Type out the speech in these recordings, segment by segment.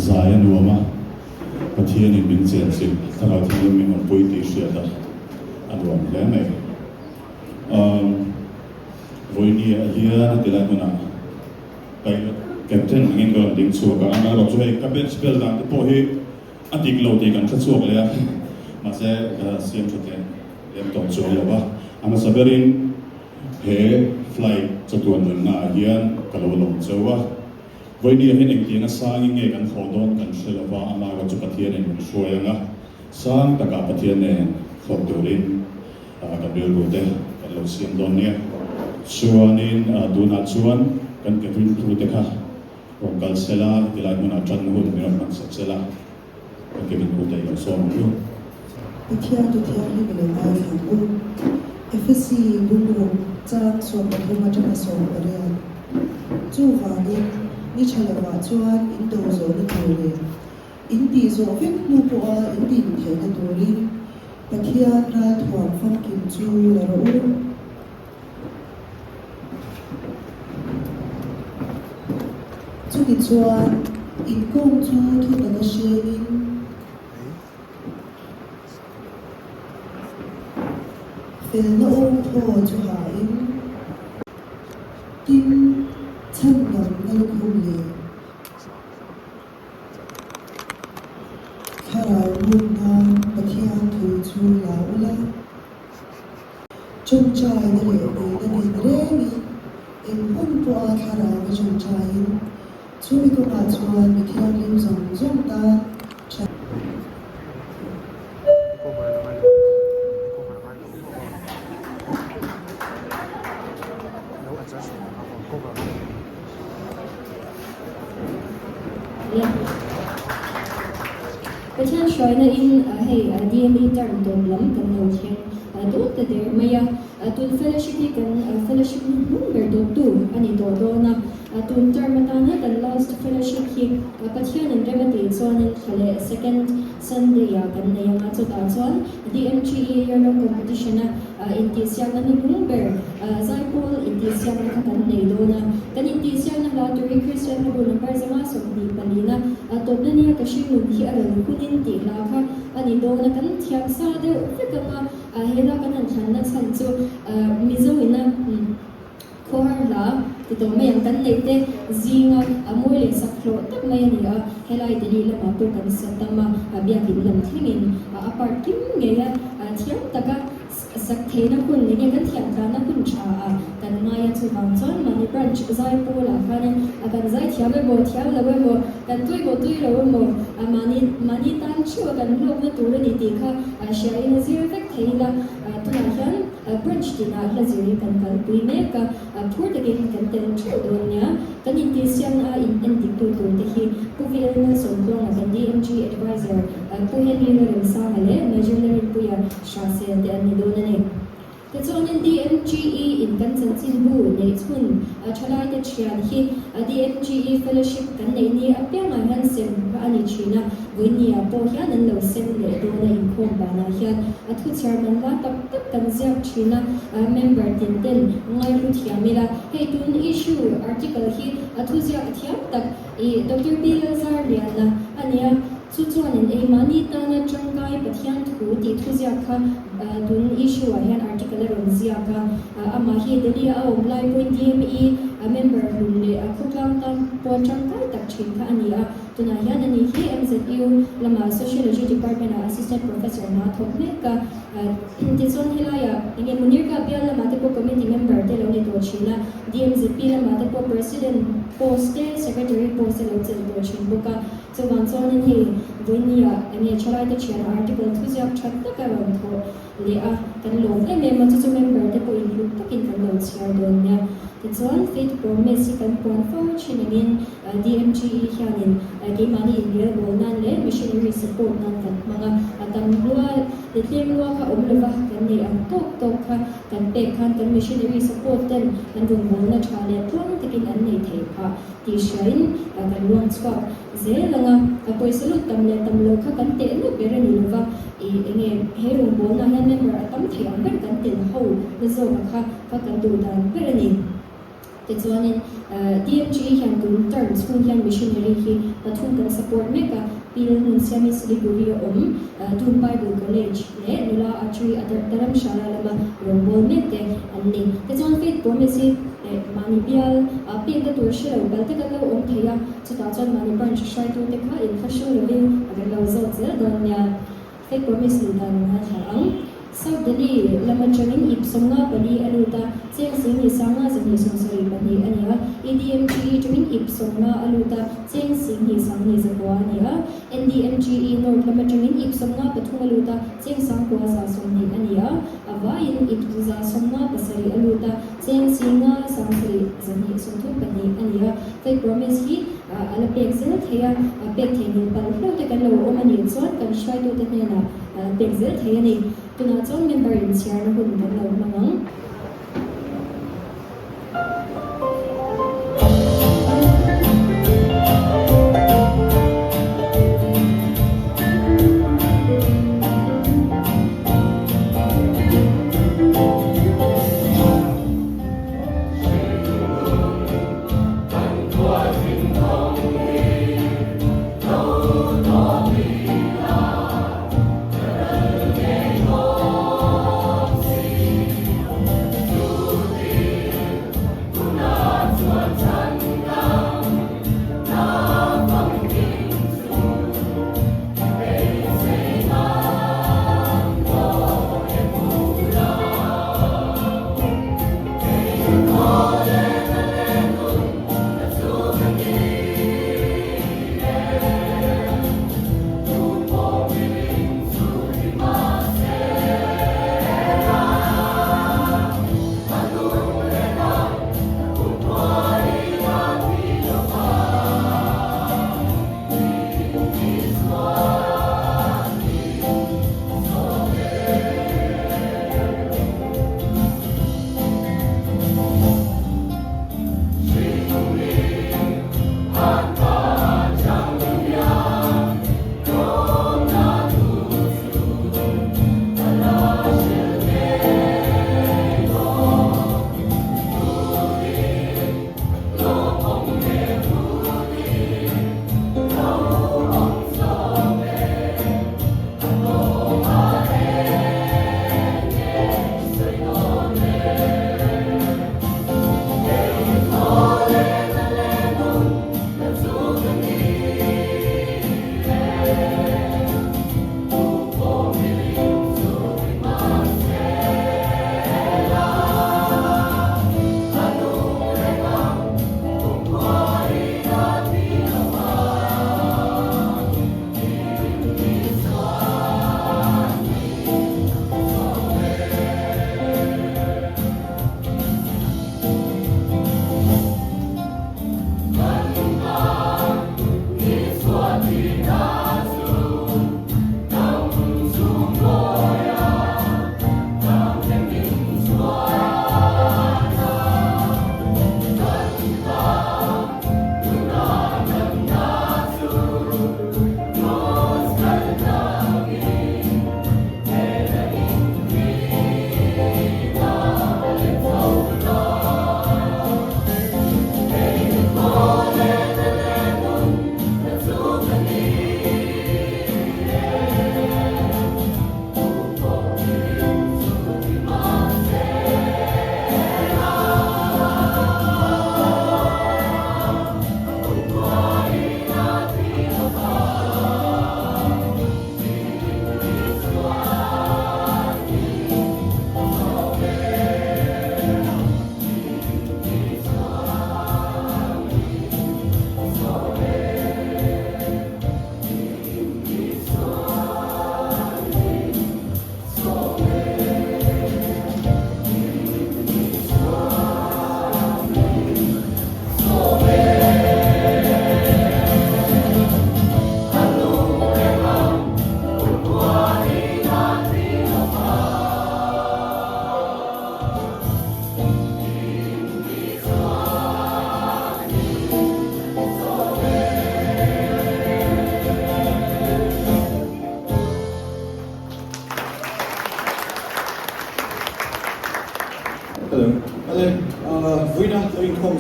Zai a nuam a, Pathianin min chenchilh, Thlarau Thianghlim min awmpui tih hriat a, a nuam hle mai. Umm, Vawinia hian a ti lai hmunah Pilot Captain angin ka rawn ding chhuak a, amaherawhchu hei ka bench bel dan te pawh hi a dik lo tih kan hre chhuak leh a, mahse ka siam tha leh lem tawh chuang lo va. A hmasa berin he flight chatuan nunna ah hian ka lo lawm cheu a, Vawinia hian engtianga sangin nge kan haw dawn kan hre lo va, amaherawhchu Pathianin min hruai ang a, sang takah Pathian nen thlawk turin kan rilru te kan lo siam dawn nia. Chuanin tunah chuan kan cabin crew te kha rawn kal sela, heti lai hmunah tan hun min rawn hman sak sela, kan cabin crew te i lo sawm ang u. Pathian tu thianghlim i lo ngaithla ang u. Efesi bungruk chang 13 atanga 18. Chuvangin ni tha lovah chuan in do zawhna tur leh in tih zawh vek hnu pawha in din theihna turin Pathian ralthuam famkim chu la rawh u. Chumi chuan inkawm chu thutaka hrengin, Felna awm thaw chu hain, tin chhandamna lukhum leh Thlarau ngun nan Pathian thu chu la ula. Chawngchaina leh dilna din rengin eng hun pawha Thlarau a chawngchaiin chumi kawngah chuan mi thianghlim zawng zawng tan tha Pathian hruaina in hei DME term tawp lam kan lo thleng dawn ta der mai a, tun fellowship hi kan fellowship hnuhnung ber tawptu a ni tawh dawn a, tun term atana kan last fellowship hi Pathian in rem a tih chuanin thla leh second Sunday ah kan nei ang a, chutah chuan DMGE year long competition a intihsiakna hnuhnung ber Zaipawl intihsiakna kha kan nei dawn a, kan intihsiakna hla tur hi Kristian hlabu number 124 na tawpna nia ka hringnun hi a rawn hunin tih hla kha a ni dawn a, kan thiam sa deuh vek ang a, he hla kan han thlanna chhan chu Mizo ina Khawhar hla ti tawh mai ang kan neih te zinga a mawi leh sak hlawh tak mai a ni a, helai Delhi lamah pawh kan sa tam a, biakin lam thlengin a part kim ngei a, thiam taka sak theihna hun enge kan thiam tlana hun tha ah kan ngai a, chuvang chuan mahni branch zai pawlah khanin kan zai thiam emaw thiam lo emaw kan tui maw tui lo emaw mahni mahni tan theuh a kan hlawkna tur a ni tih kha hriain a zir vek thei ila tunah hian Branch tinah hla zir hi kan kalpui mek a, phur takin kan tel theuh dawn nia. Kan intihsiamna a in endik tu tur te hi Pu VL Malsawmtluanga kan DMG Advisor, Pu Henry Lalremsanga leh Major Larinpuia Hrahsel te an ni dawn a ni. Tichuanin DMGE in kan chanchinbu neih chhun thalaite thian hi DMGE Fellowship kan neih ni apiangah hian sem a ni thin a. Vawinia pawh hian an lo sem leh dawn a inkhawm banah hian a thu chhiar man hla tak tak kan ziak thin a, member tin ten ngaihlu thiam ila. Hei tun issue article hi a thu ziak thiam tak i Doctor Pi Lalzarliana a nia, chu chuanin ei mahni tana tangkai Pathian thu tih thu ziak kha tun issue ah hian article a rawn ziak a, amah hi Delhi a awm lai pawhin DME member hlun leh khawtlang tan pawh tangkai tak thin kha a ni a. Tunah hian ani hi MZU lama Sociology Department ah Assistant Professor hna a thawk mek a. Tichuan helaiah eng nge Munirka bial lamah te pawh Committee Member te lo ni tawh thin a, DMZP lamah te pawh President post te, Secretary post te lo chelh tawh thin bawk a. Chuvang chuanin hei vawinia eng nge thalaite thiana article thuziak tha tak a rawn thawh leh a, kan lawm em em a, chu chu member te pawhin hlut takin kan lo chhiar dawn nia. Tichuan Faith Promise hi kan puan fo thin angin DMGE hianin keimahni inrel bawl nan leh missionary support nan kan hmang a, a tam lua leh tlem lua kha awm lova kan neih ang tawk tawk kha kan pek khan kan missionary support ten an rawngbawlna tha leh tluang takin an nei thei phah tih hriain kan luang chhuak. chhuak zel ang a, a pawisa lut tam leh tam lo kha kan tehna ber a ni lova, ih enge he rawngbawlnaah hian member a tam thei ang ber kan tel ho na zawk a kha kha kan duh dan ber a ni. Tichuanin DMG hian tun term chhung hian missionary hi pathum kan support mek a, Pi Lalhmunsiami Siliguri a awm, Doon Bible College leh nula Atri Dharamshala lama rawngbâwl mek te an ni. Tichuan Faith Promise hi mahni bial pekna tur hre lo kal te kan lo awm thei a, chutah chuan mahni branch hruaitute kha inthlahrung lovin kan lo zawt zel dawn nia. Faith Promise luh dan an ngaithla ang. South Delhi lam atangin ip 54 a lut a, cheng 10 sanga 272 a ni a. EDMGE atangin ip 50 a lut a, cheng 10 sang 9 a ni a. NDMGE North lam atangin ip 53 a lut a, cheng 9120 a ni a. A vaiin ip 157 a lut a, cheng 50 7 234 a ni a. Faith Promise hi a la pek zel thei a, pek thei ngil palh hlauh te kan lo awm a nih chuan kan hruaitute hnenah pek zel thei a ni. Tunah chuan member inchhiarna hun kan lo hmang ang.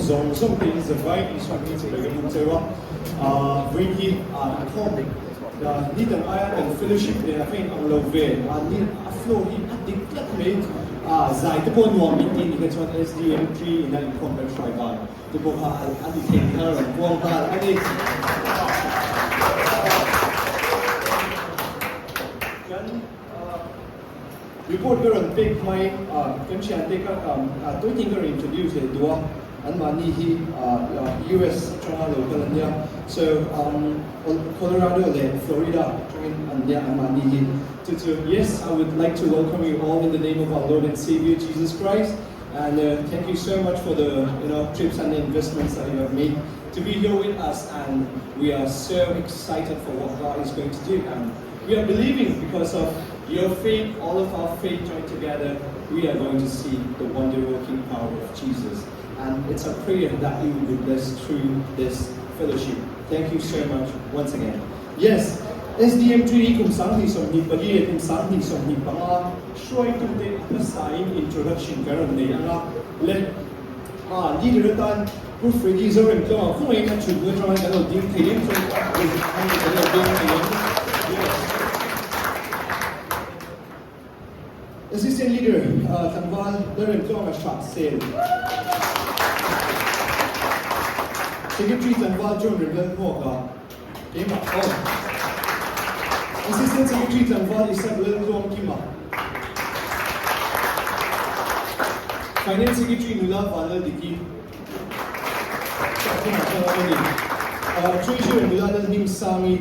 zawng zawng te in zavai Isua hming chibai ka buk cheu a. Vawiin hi inkhawm ni dang aia kan fellowship nen a va in ang lo ve. Ni a flow hi a dik tlat mai. Zai te pawh nuam in tih ni kha chuan SDM tree ina inkhawm kan hruai dan te pawh kha a ni thei ni kha a rawn puang nghal a ni. Kan Report ka rawn pek hmain kan thiante ka tuitin ka rawn introduce leh duh a, anmahni hi US atanga lo kal an nia, so Colorado leh Florida atangin an nia anmahni hi. Chu chu yes I would like to welcome you all in the name of our Lord and Saviour Jesus Christ and thank you so much for the you know trips and the investments that you have made to be here with us and we are so excited for what God is going to do and We are believing because of your faith, all of our faith joined together, we are going to see the wonder-working power of Jesus. And it's a prayer that you will be blessed through this fellowship. Thank you so much once again. Yes, SDM3 hi kum 2024 leh kum 2025 hruaitute a hmasain introduction kan rawn nei ang a, le a leader atan Pu Freddy Zoremtlawng a khawngaihin a thut hnu atangin kan lo ding thei em chuan kan lo ding thei em? Yes. Assistant Leader tlangval Lalremtlawnga Hrah Sel. Secretary tlangval John Remlalhmuaka keimah aw. Assistant Secretary tlangval Isaac Laltluangkima. Finance Secretary nula Vanlaldiki. Chakthuma chuan a awm a ni. Treasurer nula Lalhmingsangi.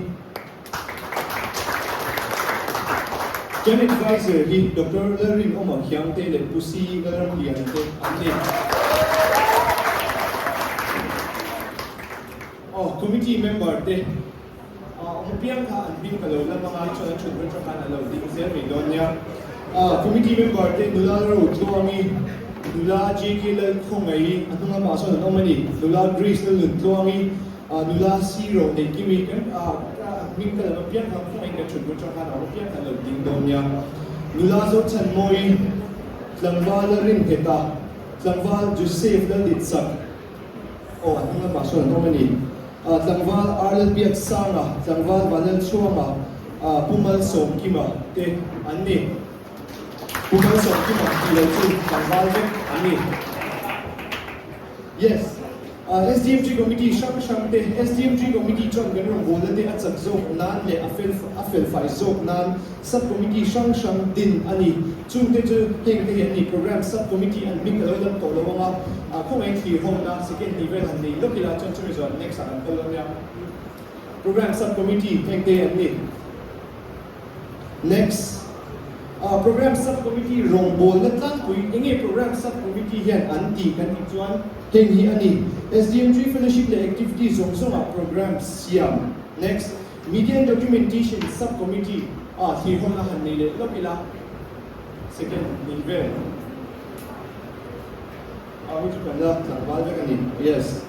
Kan adviser hi Doctor Lalrinawma Khiangte leh Pu Si Lalramliana te an ni. Aw, committee member te awm apiang kha an hming ka lo la hmang a, chuan a thut hma tha khan a lo ding zel mai dawn nia. Committee member te nula Lalrotluangi, nula JK Lalkhawngaii, a hnung lamah sawn an awm a ni, nula Grace Lalnuntluangi, Nula si ro nei kimi kan hming ka lam apiang kha khawngaih kan thut hmun tang khan a awm apiang kha an lo ding dawn nia. Nula Zochanmawi, tlangval Ringheta, tlangval Joseph Lalditsak, aw a hnung lamah sawn an awm a ni. Tlangval Arlalbiaksanga, tlangval Vanlalchhuanga, Pu Malsawmkima te an ni. Pu Malsawmkima tih lo chu tlangval vek an ni. Yes. SDMG Committee hrang hrang te, SDMG Committee chuan kan rawngbawlna te a chak zawk nan leh a fel a felfai zawk nan Sub Committee hrang hrang din a ni. Chungte chu heng te hi an ni, Programme Sub Committee an hming ka lo lam tawh lo ang a, khawngaih thlir hawmna second tih vel han nei lawk ila chuan chumi zawh next ah kan kal dawn nia. Programme Sub Committee heng te an ni. Next. Programme Sub-Committee rawngbawlna tlangpui enge Programme Sub-Committee hian an tih kan tih chuan heng hi a ni. SDM3 Fellowship leh Activity zawng zawngah programme siam. Next. Media and Documentation Sub-Committee ah thlirhawmna han nei leh lawk ila. Second nih vel. A hu chu kan la tlangval vek a ni. Yes.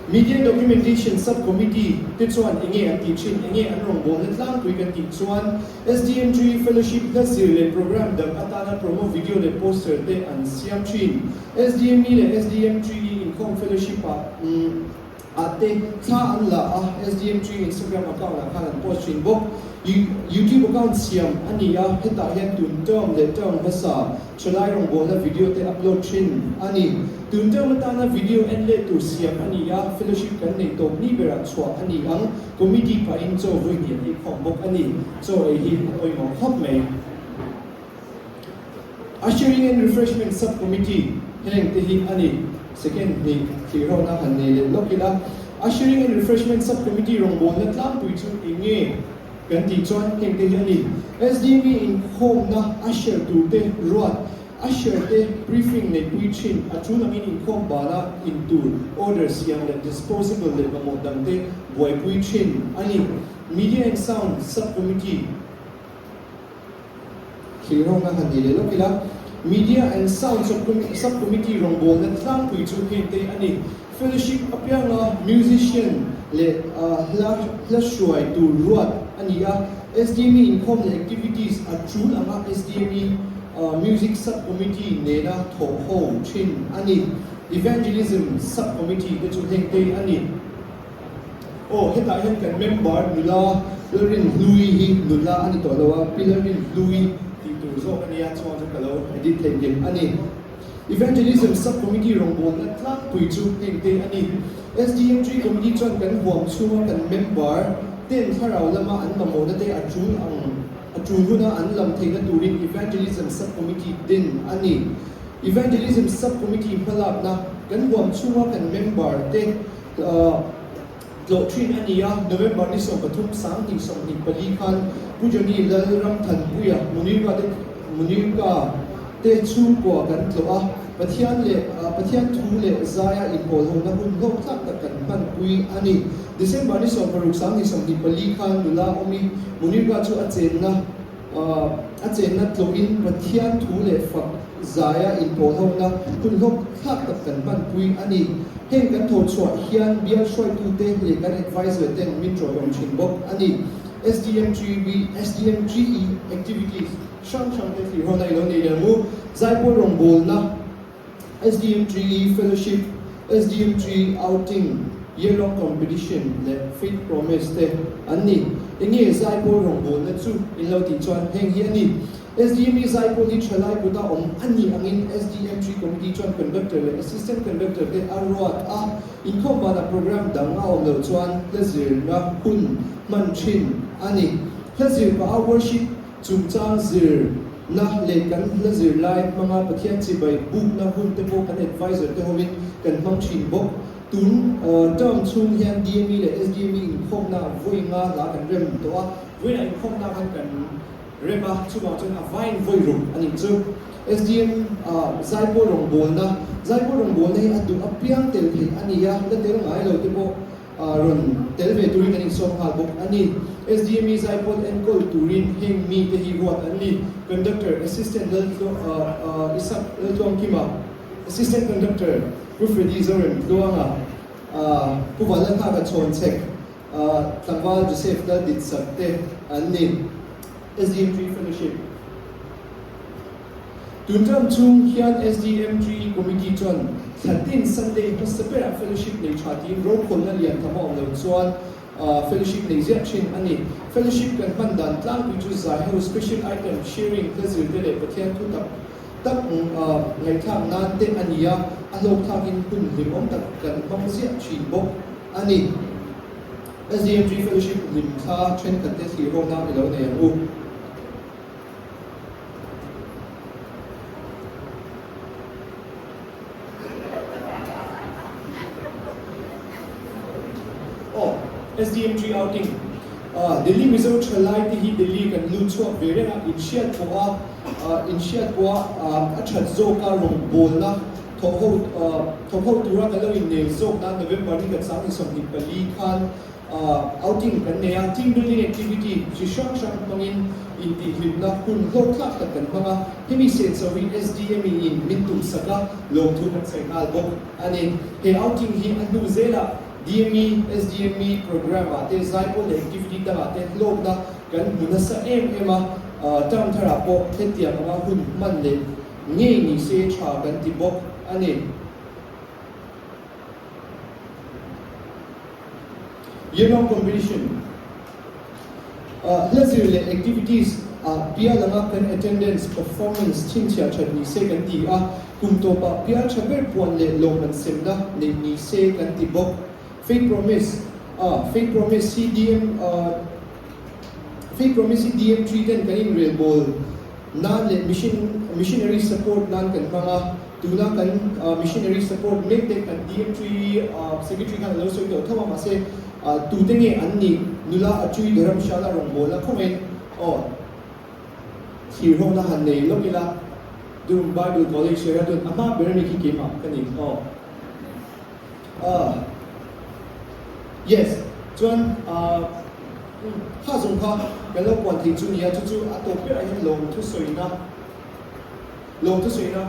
Media and Documentation Sub-Committee te chuan enge an tih thin, enge an rawngbawlna tlangpui kan tih chuan SDMG Fellowship hla zir leh programme dang atana promo video leh poster te an siam thin. SDME leh SDMGE inkhawm fellowship ah ah te thla an la a, SDMG Instagram account ah khan an post thin bawk. YouTube account siam a ni a, hetah hian tun term leh term hmasa Thalai rawngbawlna video te upload thin a ni. Tun term atana video en leh tur siam a ni a, fellowship kan nei tawp ni berah chhuah a ni ang. Committee pahin chaw vui hniam ei khawm bawk a ni. Chaw ei hi a pawimawh khawp mai. Ushering and Refreshment Sub-Committee heng te hi a ni. Second hnih thihrawhna han nei leh lawk ila. Ushering and Refreshment Sub-Committee rawngbawlna tlangpui chu eng nge? Kan tih chuan heng te hi a ni. SDME inkhawmna a share tur te ruat, a share te briefing neihpui thin, a tul angin inkhawm bana in tur order siam leh disposable leh mamawh dang te buaipui thin a ni. Media and Sound Sub-Committee Thilrawngna han ni leh lawk ila, Media and Sound Sub-Committee rawngbawlna tlangpui chu heng te a ni. Fellowship apianga musician leh hla hla hruai tur ruat a ni a, SDME inkhawm leh activities a tul anga SDME Music Sub-Committee nena thawh ho thin a ni. Evangelism Sub-Committee te chu heng te a ni. Aw, hetah hian kan member nula Lalrinhlui hi nula a ni tawh lo a, Pi Lalrinhlui tih tur zawk a nia, chuan chu ka lo edit theih ngei a ni. Evangelism Sub-Committee rawngbawlna tlangpui chu heng te a ni. SDMG Committee chuan kan huam chhunga kan member ten thlarau lama an mamawhna te a tul ang a tul huna an lam theihna turin Evangelism Sub-Committee din a ni. Evangelism Sub-Committee hmalakna kan huam chhunga kan member te tlawh thin a ni a, November ni 13 2024 khan Pu Johnny Lalramthanpuia Munirka te Munirka te chhungkua kan tlawh a, Pathian leh Pathian thu leh zaia inpawlhona hun hlawk thlak tak kan hmanpui a ni. December ni 16 2024 khan nula awmi Munirka chu a chenna A chenna tlawhin Pathian thu leh fak zaia inpawlhona hun hlawk thlak tak kan hmanpui a ni. Heng kan tho chhuah hian bial hruaitute leh kan advisor ten min ṭawihawm ṭhin bawk a ni. SDMGB, SDMGE activities hrang hrang te thlirhawna i lo nei leh ang u. Zaipawl rawngbawlna. SDMGE Fellowship, SDMGE Outing, Year Long Competition leh Faith Promise te an ni. Enge zaipawl rawngbawlna chu in lo tih chuan heng hi a ni. SDME zaipawl hi thalai kuta awm a nih angin SDMG Committee chuan Conductor leh Assistant Conductor te a ruat a, inkhawm banah program dang a awm loh chuan hla zirna hun hman thin a ni. Hla zir pah a worship Chungchang zirna leh kan hla zirlai hmanga Pathian chibai bukna hun te pawh kan advisor te hovin kan hmang thin bawk. Tun term chhung hian DME leh SDME inkhawmna vawi nga hla kan rem tawh a, vawiinah inkhawmna khan kan rem a, chuvang chuan a vain vawi ruk a nih chu. SDM Zaipawl rawngbawlna, Zaipawl rawngbawlna hi a duh apiang tel theih a ni a, la tel ngai lo te pawh Rawn tel ve turin kan insawm nghal bawk a ni. SDME zaipawl enkawl turin heng mite hi ruat an ni, Conductor, Assistant Isaac Laltluangkima, Assistant Conductor, Pu Freddy Zorem Tluanga, Pu Vanlalnghaka Chhawnchhek, Tlangval Joseph Lalditsak te an ni. SDMG Fellowship. Tun term chhung hian SDMG Committee chuan thlatin Sunday hmasa berah fellowship nei tha tiin rokhawlna lian tham a awm lo chuan fellowship nei ziah thin a ni. Fellowship kan hman dan tlangpui chu zai ho special item sharing hla zir te leh Pathian thu tak tak ngaihthlak nan te a ni a, a hlawkthlakin hun hlimawm tak kan hmang ziah thin bawk a ni. SDMG Fellowship hlim thla thenkhat te thlir hawkna i lo nei ang u. Aw, SDMG outing. Delhi Mizo thalai te hi Delhi kan lut chhuak ve reng a, inhriat pawh a, inhriat pawh a, a that zawk a rawngbawlna thawk ho, thawk ho tura kan lo innel zawk nan November ni kan 2024 khan Outing kan nei a, team building activity chi hrang hrang hmangin intihhlimna hun hlawkthlak tak kan hmang a, hemi senso hi SDME in min tum sak a, lawmthu kan sawi nghal bawk a ni. He outing hi a hnu zelah DME, SDME program ah te, zaipawl leh activity dangah te hlawkna kan hmu nasa em em a, term tharah pawh hetiang anga hun hman leh ngei ni se tha kan ti bawk a ni. Year-long competition Hla zir leh activities ah bial anga kan attendance, performance chhinchhiah that ni se kan ti a, kum tawpah bial tha ber puan leh lawmman semna neih ni se kan ti bawk. Faith Promise Faith Promise hi DM Faith Promise hi DM3 ten kan inrelbawl nan leh mission missionary support nan kan hmang a, tuna kan missionary support mek te kan DM3 secretary khan a lo sawi tawh tho a, mahse tute nge an nih nula a chui Dharamshala rawngbawlna khawngaiin aw thlir hawkna han nei lawk ila Dum Bible College Dehradun a hma ber ami khi keimah ka ni aw. Yes, chuan kha zawng kha kan lo puan thei chu nia, chu chu a tawp berah hian lawmthu sawina, lawmthu sawina,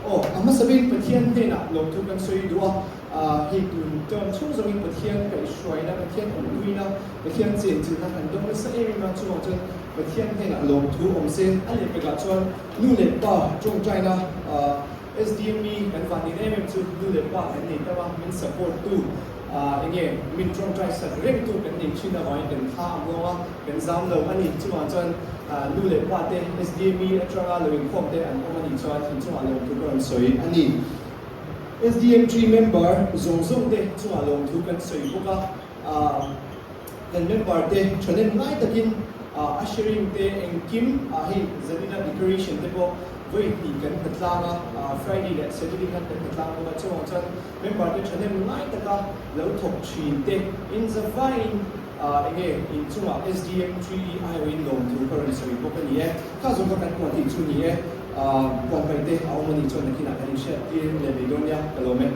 aw a hmasa berin Pathian hnenah lawmthu kan sawi duh a, hei tun term chhung zawngin Pathian kaihhruaina, Pathian awmpuina, Pathian chenchilhna kan dawng nasa em em a, chuvang chuan Pathian hnenah lawmthu awm se, a lehpekah chuan nu leh pa tawngtaina. SDME kan van nin em em chu nu leh pa kan nei tam a, min support tu enge min tawngtai sak reng tu kan nei thin avangin kan thla a muang a, kan zam lo a ni. Chuvang chuan nu leh pa te SDME atanga lo inkhawm te an awm a nih chuan inchungah lawmthu ka rawn sawi a ni. SDM tree member zawng zawng te chungah lawmthu kan sawi bawk a, kan member te thahnem ngai takin ushering te engkim hei zanina decoration te pawh vawi hnih kan hna tlang a, Friday leh Saturday khan kan hna tlang bawk a, chuvang chuan member te thahnem ngai taka lo thawk thin te in zavaiin enge inchungah SDM tree aiawhin lawmthu ka rawn sawi bawk a ni e. Kha zawng kha kan puan tih chu ni e, puan paih te a awm a nih chuan nakinah kan inhriat tir leh mai dawn nia, ka lawm e.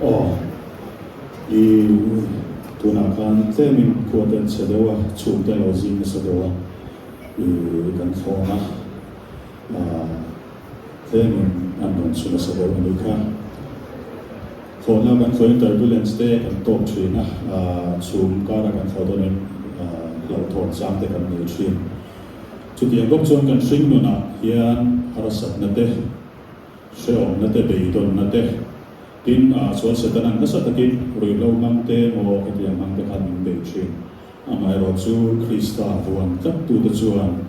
Aw, i tunah khan tlemin khua te an chhe deuh a, chhungte a lo zing nasa deuh a, i kan thlawn a. Tlemin an rawn chhu nasa deuh a nih kha. Thlawhna kan thlawhin turbulence te kan tawk thin a, chhum kara kan thlawh dawnin hlauhthawn chang te kan nei thin. Chutiang bawk chuan kan hring nunah hian harsatna te, hrehawmna te, beidawnna te, tin chuan Setana'n nasa takin ruihhlo hmang te emaw hetiang hmang te khan min bei thin. Amaherawhchu Krista vuan tlattute chuan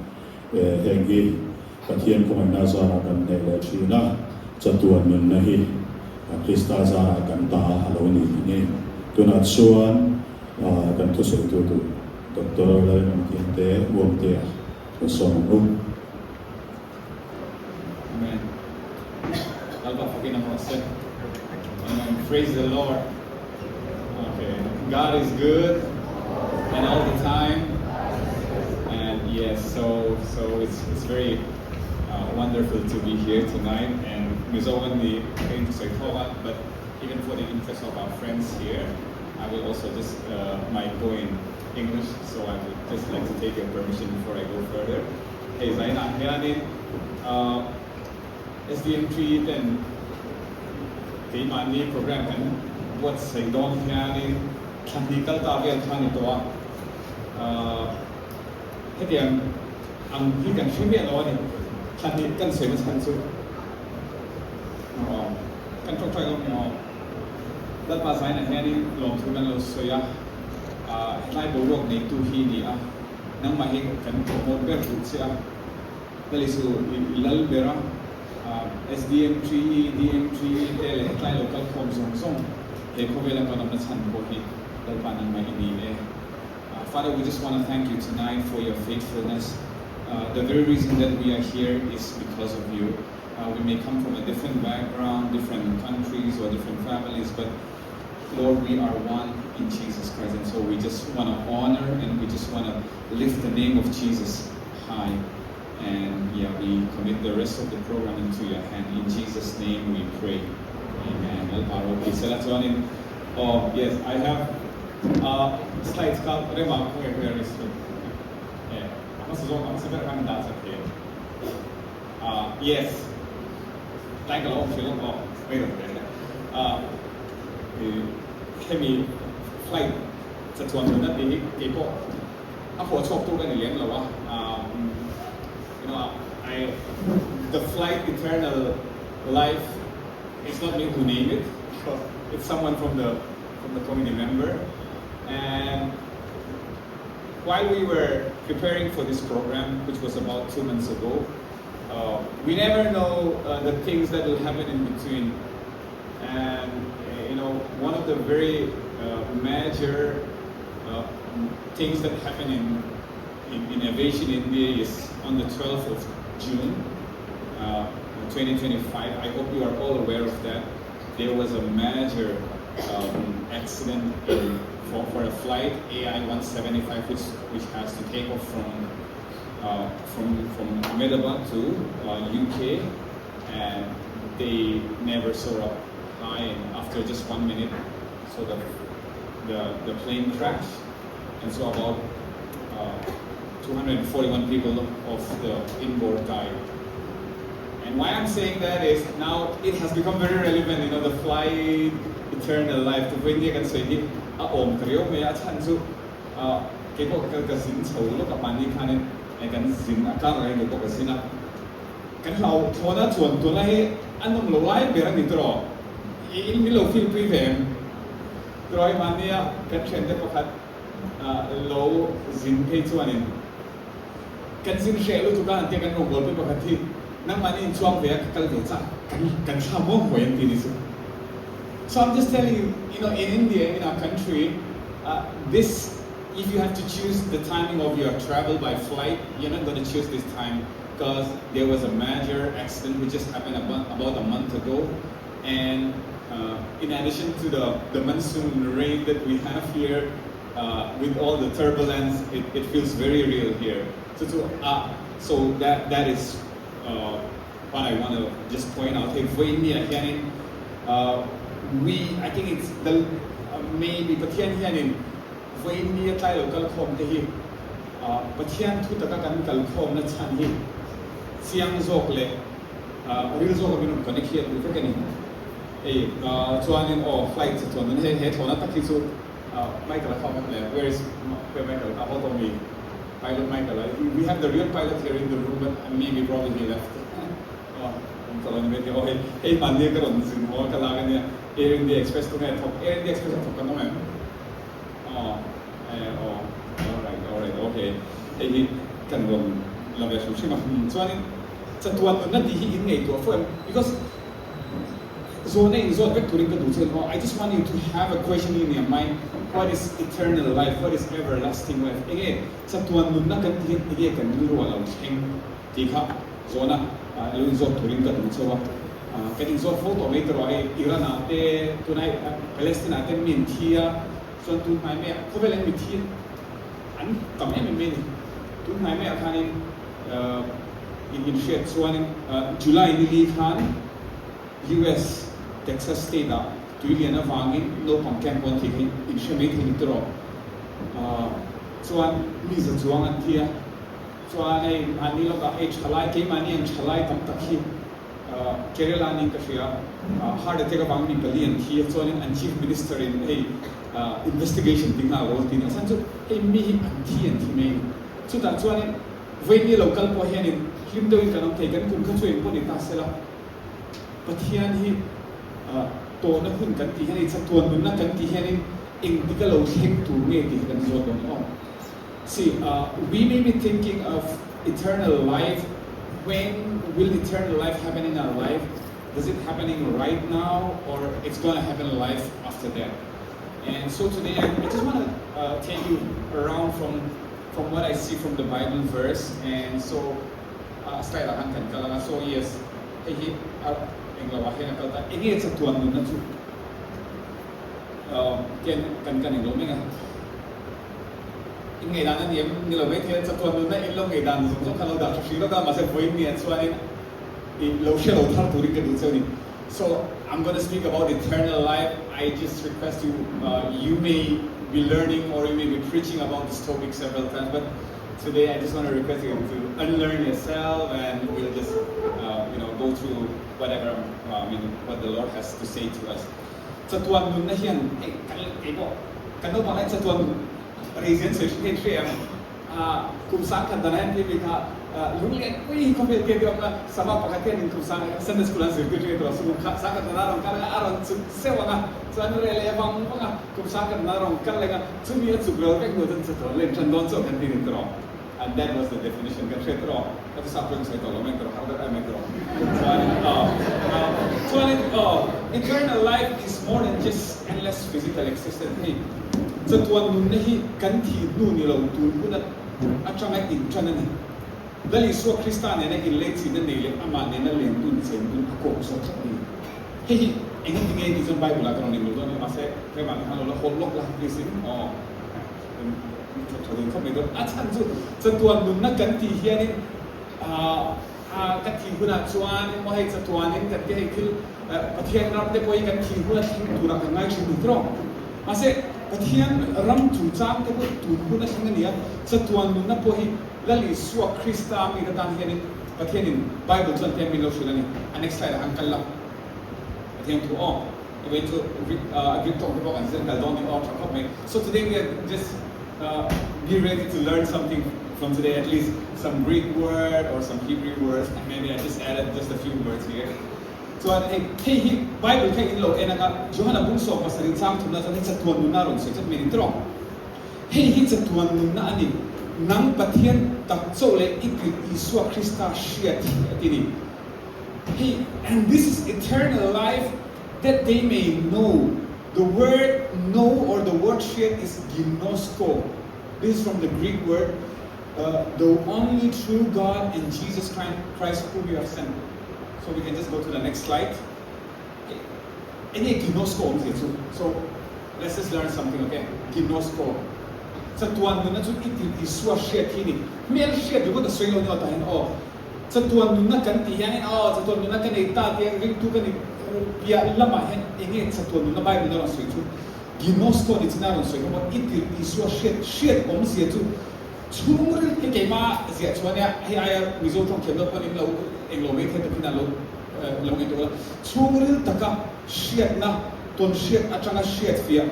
Heng hi Pathian khawngaihna zarah kan hneh leh thin a, chatuan nunna hi Krista zarah kan ta a lo ni a ni. Tunah chuan kan thusawitu tur Doctor Lalrinawmkiante Uamtea lo sawm ang u. Amen. Lalpa fakin a rawh se. Amen. Praise the Lord. Okay. God is good and all the time. And yes, so so it's it's very uh, wonderful to be here tonight. And Mizoan ni going to say but even for the interest of our friends here, I will also just uh, might go in English, so I would just like to take your permission before I go further. Hei zainah hianin SDM3 ten keimahni program kan buatsaih dawn hianin thla hnih kal ta vel kha a ni tawh a, hetiang ang hi kan hre miah lo a ni. Thla hnih kan sawi na chhan chu kan tawngtai lo ni aw. Lalpa zainah hianin lawmthu kan lo sawi a, hetlai boruak neitu hi ni a. Nangmah hi kan promote ber duh che a, Lalisu i lal ber a, SDM3E, DM3E te leh hetlai lo kal khawm zawng zawng he khawvela kan awmna chhan pawh hi Lalpa nangmah i ni e. Father, we just want to thank you tonight for your faithfulness. The very reason that we are here is because of you. We may come from a different background, different countries or different families, but Lord, we are one in Jesus Christ. And so we just want to honor and we just want to lift the name of Jesus high. And yeah, we commit the rest of the program into your hand. In Jesus' name we pray. Amen. Oh, yes, I have slides ka rema where is it? Yeah. Yes. Like a long film. Oh, wait a minute. Hemi flight chatuan nunna tih hi kei pawh a phuah chhuak tu ka ni lem lo a, you know I the flight eternal life is not me who name it it's someone from the from the committee member and while we were preparing for this program which was about 2 months ago uh, we never know uh, the things that will happen in between And you know, one of the very uh, major uh, things that happen in, in, in aviation India is on the 12th of June, uh, 2025. I hope you are all aware of that. There was a major um, accident in, for, for a flight AI 175, which, which has to take off from, uh, from, from Ahmedabad to UK and they never saw up high and after just one minute so the the, the plane crashed and so about uh, 241 people of the inboard died and why I'm saying that is now it has become very relevant you know the flight Eternal life chu vawiin kan sawi hi a awm ta riau mai a, a chhan chu keipawh ka ka zin chho lawk a mahni khanin kan zin a kar reng keipawh ka zin a, kan hlau thlawna chuan tuna hi a nawm lo lai ber a ni tawh in min lo feel pui ve em? Turawi mahnia kan thiante pakhat lo zin phei chuanin kan zin hreh lutuk a an tia kan rawngbâwl pui pakhat hi nangmahni inchuang ve a ka kal ve chak kan kan thla muang huai an ti ni chu. So I'm just telling you, you know, in India, in our country, uh, this, if you have to choose the timing of your travel by flight, you're not going to choose this time because there was a major accident which just happened about, about a month ago. And uh, in addition to the, the monsoon rain that we have here, uh, with all the turbulence, it, it feels very real here. So, so, uh, so that, that is uh, what I want to just point out. Hey, vawiin hianin, uh, we, I think it's the, uh, maybe Pathian hianin, vawiin tlai lo kal khawm te hi, uh, Pathian thu taka kan kal khawm na chhan hi, chiang zawk leh, uh, ril zawk a min rawn connect hi a duh vek a ni. Hei, uh, chuanin aw, flight chu chuan he he thlawhna tak hi chu, uh, Michael a khawm em le, where is where Michael? A haw tawh mi? Pilot Michael, we have the real pilot here in the room but maybe probably he left. Aw, awm tawh lo ni mai thei. Aw hei, hei hmanni ka rawn zin haw ka lak ania, Air India Express tunge a thawk? Air India Express a thawk kan awm em? Aw, eh aw, alright, alright, okay. Hei hi kan rawn la ve hrim hrim a. Chuanin chatuan nunna tih hi in ngaihtuah fo em? Because Zawhna in zawt vek turin ka duh che aw, I just want you to have a question in your mind, what is eternal life, what is everlasting life, enge chatuan nunna kan tih hian enge kan rilru a lo thleng tih kha zawhna lo in zawt turin ka duh cheu a, kan in zawt fo tawh mai tawh hei Iran ah te tunai Palestine ah te mi an thi a, chuan tun hnai mai ah khawvel an mi thi an tam em em mai a ni, tun hnai mai ah khanin in in hriat chuanin July ni li khan US Texas state ah tui lian avangin naupang camp pawh an thih kha in hre mai thei ni tawh chuan mi za chuang an thi a, chuan hei mahni lawkah hei thalai keimahni ang thalai tam tak hi Kerala niin ka hria heart attack avangin mi pali an thi a, chuanin an chief minister in hei investigation ti nghal rawh an ti a chhan chu hei mi hi an thi an thi mai a ni chutah chuanin vawiin lo kal pawh hianin hlim deuhin kan awm thei kan kum kha chu engpawh ni ta sela. Pathian hi tawhna hun kan tih hian, chatuan nunna kan tih hianin engtik a lo thleng tur nge tih hi kan zawt dawn aw. See, we may be thinking of eternal life, when will eternal life happen in our life? Does it happening right now or it's gonna happen life after that? And so today I, I just want to uh, take you around from from what I see from the Bible verse and so a style ah khan kan kal anga so yes hei hi a englo ah hian a kal ta enge chatuan nunna chu ken kan kan englo meng a in ngei dan a ni em ni lo mai thei a chatuan nunna in lo ngei dan zawng zawng kha lo dah tha hri lawk a mahse vawiin ni ah chuanin i lo hre lo thar turin ka duh cheu ni so I'm gonna speak about eternal life I just request you you may be learning or you may be preaching about this topic several times but Today I just want to request you to unlearn yourself and we'll just uh, you know go through whatever uh, I mean what the Lord has to say to us. Chatuan nunna hian hei kan kei pawh kan naupang lai chatuan reason sawi hri hei hre ang kum sang khat dana hian mi kha lung leh pui hi khawvel te te awm a sama pakhat hian in kum sang Sunday school an zirtir hre tawh su kum sang khat dana rawn kal a rawn chuk seuh anga chuan re leh vang vang a Kum sang kan na rawng kal leng a, chumi a chuk ral vek hnu chuan chatuan len tan dawn chauh kan ti ni tawh. And that was the definition kan hriat tawh. Ka chu sap chuan sawi tawh lo mai tawh, har deuh em mai tawh. Chuanin aw, chuanin aw, eternal life is more than just endless physical existence. Hei, chatuan nunna hi kan thih hnu ni lo tun hun atanga intan a ni. Lal Isua Krista nena inleichina nei leh amah nena len dun chen dun a kawk zawk tlat a ni. Hei hi eng ati nge tih chuan Bible ah ka rawn inlawh dawn a, mahse tlem ah khan lo la hawl lawk la please in aw tha tha dun khawp mai dawn. A chhan chu chatuan nunna kan tih hianin ah ka thih hunah chuan emaw hei chatuanin kan ti hei thil Pathian ram te pawh hi kan thih huna thleng turah kan ngai thin ni tawh. Mahse Pathian ram chungchang te pawh tun hun a thleng a ni a, chatuan nunna pawh hi Lal Isua Krista mite tan hianin Pathianin Bible chuan tiang min lo hrilh a ni. A next slide ah khan kal la. Pathian thu aw. Vawiin chu Greek Greek tawng te pawh kan zir kal dawn ni aw tha khawp mai. So today we are just be ready to learn something from today at least some Greek word or some Hebrew words and maybe I just added just a few words here. Chuan hei hei hi Bible kha in lo en anga Johana bung 70 chang thumna chuan hei chatuan nunna a rawn sawi chat mai ni tawh. Hei hi chatuan nunna a ni, nang Pathian tak chauh leh i tirh Isua Krista hriat hi a ti ni. Hei, and this is eternal life that they may know, the word know or the word hriat is ginosko, this is from the Greek word, the only true God and Jesus Christ whom you have sent. So we can just go to the next slide. Enge ginosko awmzia chu? So let's just learn something okay? Ginosko. Chatuan nunna chu i tirh Isua hriat hi ni. Hmel hriat ringawt a sawi lo ni aw tah hian aw. Chatuan nunna kan tih hianin aw chatuan nunna ka nei ta tia ringtu ka ni piah lamah hian enge chatuan nunna Bible in a rawn sawi chu Ginosko ni chin a rawn sawi kha maw i tirh Isua hriat hriat awmzia chu chhungril hi keimah ziah chuan nia hei aia Mizo tawng thiam lo pawn in lo englo mai thei takin a lo lo ngaihtuah la, chhungril taka hriatna, tawn hriat atanga hriat fiah,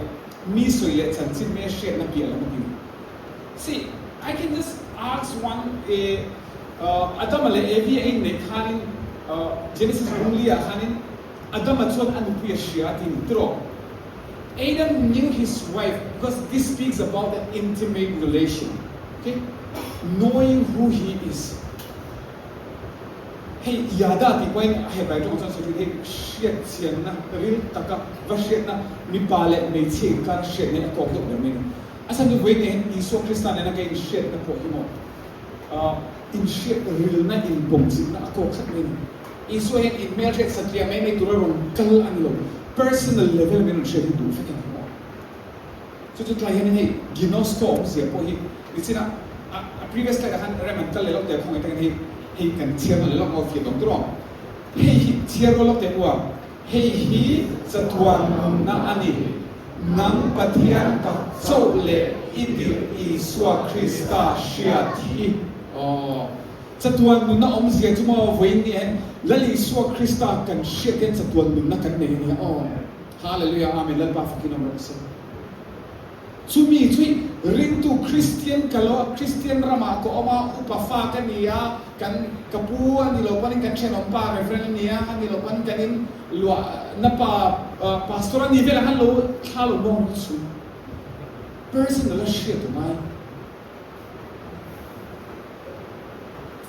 mi sawi leh chanchin me hriatna piah lam a ti. See, I can just ask one eh, Adama leh Evi a inneih khanin Genesis bung li ah khanin Adama chuan a nupui a hria a ti ni tiraw? Adam knew his wife because this speaks about an intimate relation, okay, knowing who he is. Hei Yada tih pawhin Hebrai tawng chuan sawi thin hei hriat chianna ril taka va hriatna mipa leh hmeichhia inkar hriatna hi a kawk deuh ber mai a ni. A chhan chu vawiin hian Isua Krista nena ka inhriatna pawh hi maw inhriat rilna inpawmchilhna a kawk tlat mai a ni. Isua hian inhmelhriat satliah mai mai tura rawn kal a ni lo, personal level min rawn hriat hi duh vek a ni maw. Chu chu tlai hianin hei Ginosko awmzia pawh hi nichina a a previous slide ah khan rem an kal leh lawk teh khawngaih takin hei hei kan chhiar nawn leh lawk maw fiah dawng tur aw. Hei hi chhiar rual lawk teh u a, hei hi chatuan nunna a ni, nang Pathian tak chauh leh i tirh Isua Krista hriat hi aw. Chatuan nunna awmzia chu maw vawiin ni hian Lal Isua Krista kan hriat hian chatuan nunna kan nei a nia aw. Hallelujah Amen Lalpa fakin awm rawh se. Chumi chu ringtu Kristian ka lo Kristian ramah ka awm a, upa fa ka ni a, kan ka pu a ni lo panin kan thenawm pa Reverend a ni a, a ni lo panin kan in luah na pa Pastor a ni velah khan lo thla lo mawng rawh chu. Personal a hriat a ngai.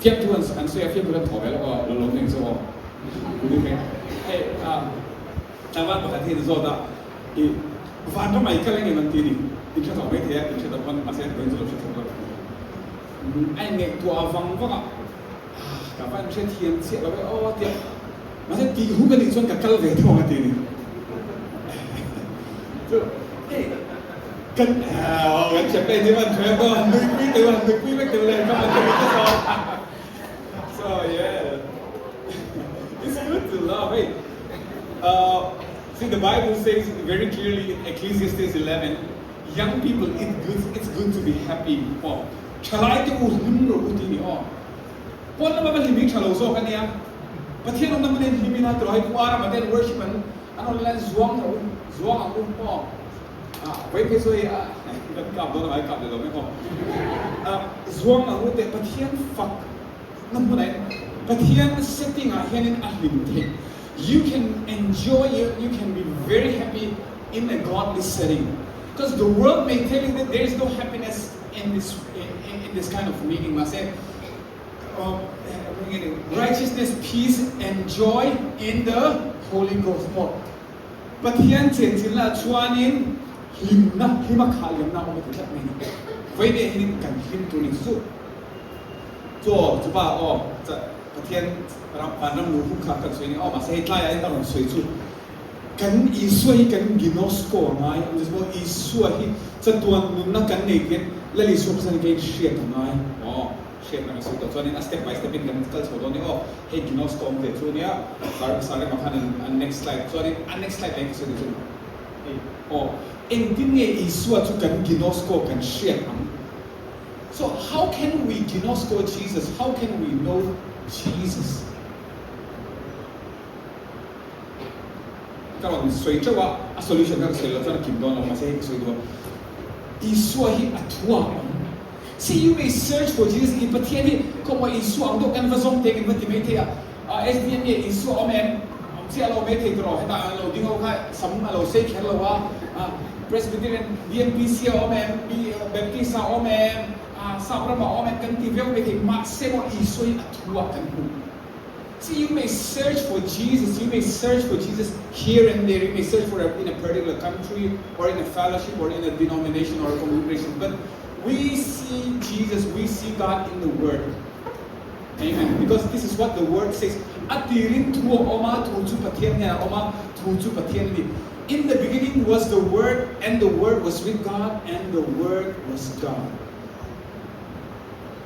Fiamthu an an sawi a, fiamthu kan thaw ve lawk aw, lo lo hneng zawk aw. Hei tlangval pakhat hi an zawt a, i vanram ah i kal engem an ti a ni, in hre tawh maithei a, in hre tawh pawn mahse vawiin chu lo hre thawk lo. A inngaihtuah vang vang a, ka va in hrethiam chiah lo e aw tia, mahse tih hun anih chuan ka kal ve thung ang a ti a ni. Chu hei kan kan thiam te van hre dawn nuipui te van nuipui vek te le ka van ka van So yeah it's good to love hei see the bible says very clearly in Ecclesiastes 11 young people it good it's good to be happy aw thalai te u hlim rawh u tih ni aw pawn lama va hlim hi tha lo zawk ania Pathian awmna hmun hian hlim ila tiraw hei khua ramah te hian worship an An rawn lan zuang rawh u, zuang ang u maw? Ah, vawi phei chu hei kan kap dawn a ngai kap leh lo mai maw? Ah, zuang ang u teh Pathian fak na hmunah hian Pathian setting ah hianin a hlim theih. You can enjoy it, you can be very happy in a godly setting because the world may tell you that there is no happiness in this in this kind of meeting mahse Righteousness, peace and joy in the Holy Ghost maw Pathian chenchilna ah chuanin hlimna, hlima khah liamna a awm a ti tlat mai ni. Vawiin eh hinin kan hlim tur ni chu chu aw chupa aw Pathian ram vanram lu huk kha kan sawi ni aw mahse hei tlaiah hian ka rawn sawi chu kan Isua hi kan ginosko a ngai ang chu maw Isua hi chatuan nunna kan nei tian Lal Isua Pathian hi ka inhriat a ngai aw. Hriatna ka sawi tawh chuanin a step by step in kan kal chho dawn i aw, hei Ginosko awm ve chu nia, Sir Sarema khan in a next slide chuanin a next slide leh ka sawi duh chu hei aw, engtin nge Isua chu kan Ginosko kan hriat ang? So how can we Ginosko Jesus, how can we know Jesus? ka rawn sawi teuh a, a solution kha ka sawi loh chuan a kim dawn lo, mahse hei ka sawi duh a, Isua hi a thu a awm. See you may search for Jesus i Pathian hi khawmawh Isua ang deuh kan va zawng te kan va ti mai thei a, SDM nge Isua awm em? Awm chiah lo mai thei tawh hetah an lo ding ho kha sam a lo sei kher lo a, Presbyterian DMPC a awm em? Baptist a awm em? Sap ramah a awm em? Kan ti viau mai thei mahse maw Isua hi a thu ah kan hmu. See you may search for Jesus, you may search for Jesus here and there, you may search for in a particular country or in a fellowship or in a denomination or a congregation but we see Jesus, we see God in the word. Amen. Because this is what the word says. A tirin thu a awm a, thu chu Pathian hnenah a awm a, thu chu Pathian a ni. In the beginning was the word and the word was with God and the word was God.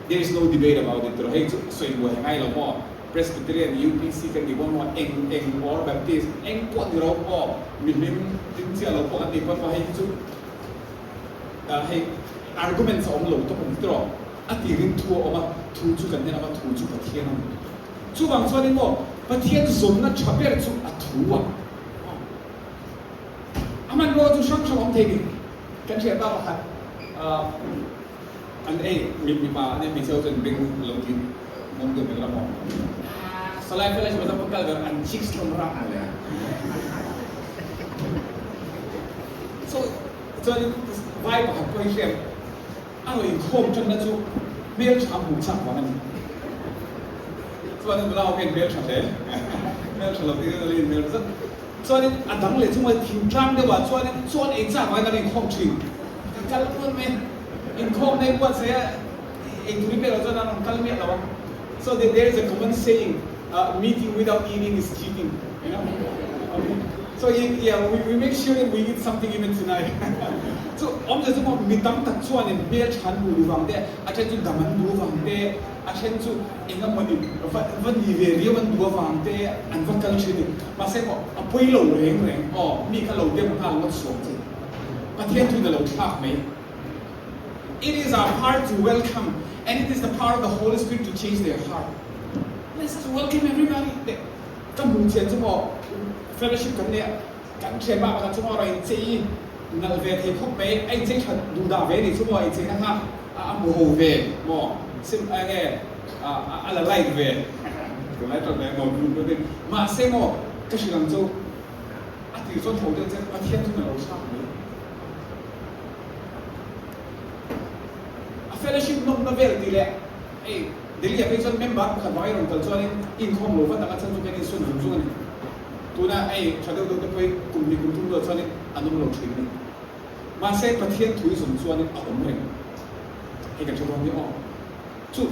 There is no debate about it. Hei chu sawi buai ngai lo maw? Presbyterian, UPC kan ni pawn maw? Eng eng or Baptist, eng pawh ni ro maw? Mihlim hlim chiah lo pawh kan ni pawn maw? Hei hi chu hei arguments a awm lo tawp a ni tiraw? A tirin thu a awm a, thu chu kan hnenah a awm a, thu chu Pathian a ni. Chuvang chuanin maw, Pathian zawmna tha ber chu a thu a. A hmanrua chu hrang hrang awm thei ni. Kan hriat ta pakhat, an ei mipa an ei hmeichhe ho chuan beng lo ti ngawm deuh mek la maw. Salai fellowship ah chuan kal ber an chicks hlawm rak mawle a. So chuanin vai pakhat pawh hi hriat A rawn inkhawm tanna chu hmeltha hmuh chak vang a ni. Chuanin nula ho hian hmeltha hle, hmeltha lo tiin a lo inhmel zat. Chuanin a dang leh chu thingtlang deuhah chuanin chuan ei chak vangin a rawn inkhawm thin. Kan kal kual mai a, inkhawmna hi buatsaih a, eitur hi pek loh chuan an rawn kal miah lo a. So there is a common saying, meeting without eating is cheating, you know. So yeah, we make sure that we eat something even tonight. Chu awmzia chu maw mi tam tak chuanin hmel tha an hmuh duh vang te, a then chu dam an duh vang te, a then chu eng emawni va va ni ve riau an duh avang te an va kal thin a ni. Mahse maw a pawi lo reng reng aw, mi kha lo dem nghal ngawt suam che. Pathian thuin a lo thlak mai. It is our part to welcome and it is the power of the Holy Spirit to change their heart. Let's just welcome everybody. Ka hmuh chian chu maw fellowship kan neih a, kan thian bak pakhat chu maw a rawn inchei nalh ve thei khawp mai, a inchei that duh dah ve nih chu maw incheina kha a hmu ho ve maw sim eng nge a la like ve tunlai tawt mai maw group deuh in mahse maw ka hrilh ang chu a tir chuan tho deuh che Pathian chu na lo thlak mai. A fellowship nawmna vel tih leh hei Delhi ah phei chuan member pakhat vang i rawn kal chuanin inkhawm lo vat ang a chhan chu kan insun zung zung a ni. Tuna hei tha deuh deuh te pawhin kum hnih kum thum luah chuanin an awm lo thin a ni. Mahse Pathian thu i zawm chuanin a awm reng. Hei kan hre dawn nia aw. Chu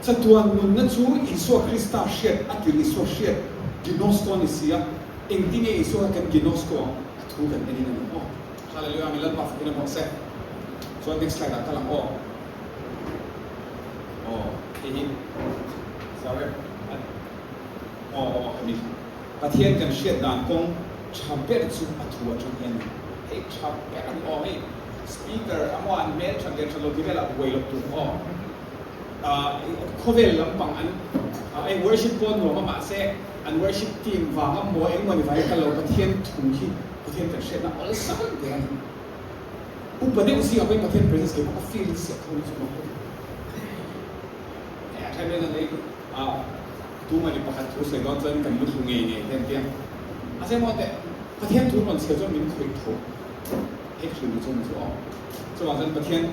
chatuan nunna chu Isua Krista hriat a tir Isua hriat ginosko a ni si a, engtinge Isua kha kan ginosko ang a thu kan en in a ni aw. Hallelujah mi Lalpa fakin a hmuh se. Chuan next slide ah kal ang aw. Aw hei hi sorry aw aw hemi Pathian kan hriat dan kawng tha ber chu a thu atang hian a ni. Hei tha ber a ni aw hei speaker a maw an hmel that leh that lo ti velah buai loh tur aw. Khawvel lampang an hei worship pawh nuam a mahse an worship team vanga maw engemaw ni vangin kal lo Pathian thu hi Pathian kan hriatna awlsam ber a ni. Upa deuh zingah pawhin Pathian presence kei pawh ka feel chiah tho ni chu maw. Hei a then in an a tumah ni pakhat thu sawi dawn chuan kan lu thlu ngei ngei hian tia. Mahse maw teh Pathian thu rawn chhiar chuan min khawih tho. Hei ka hrilh duh chu ni chu aw. Chuvang chuan Pathian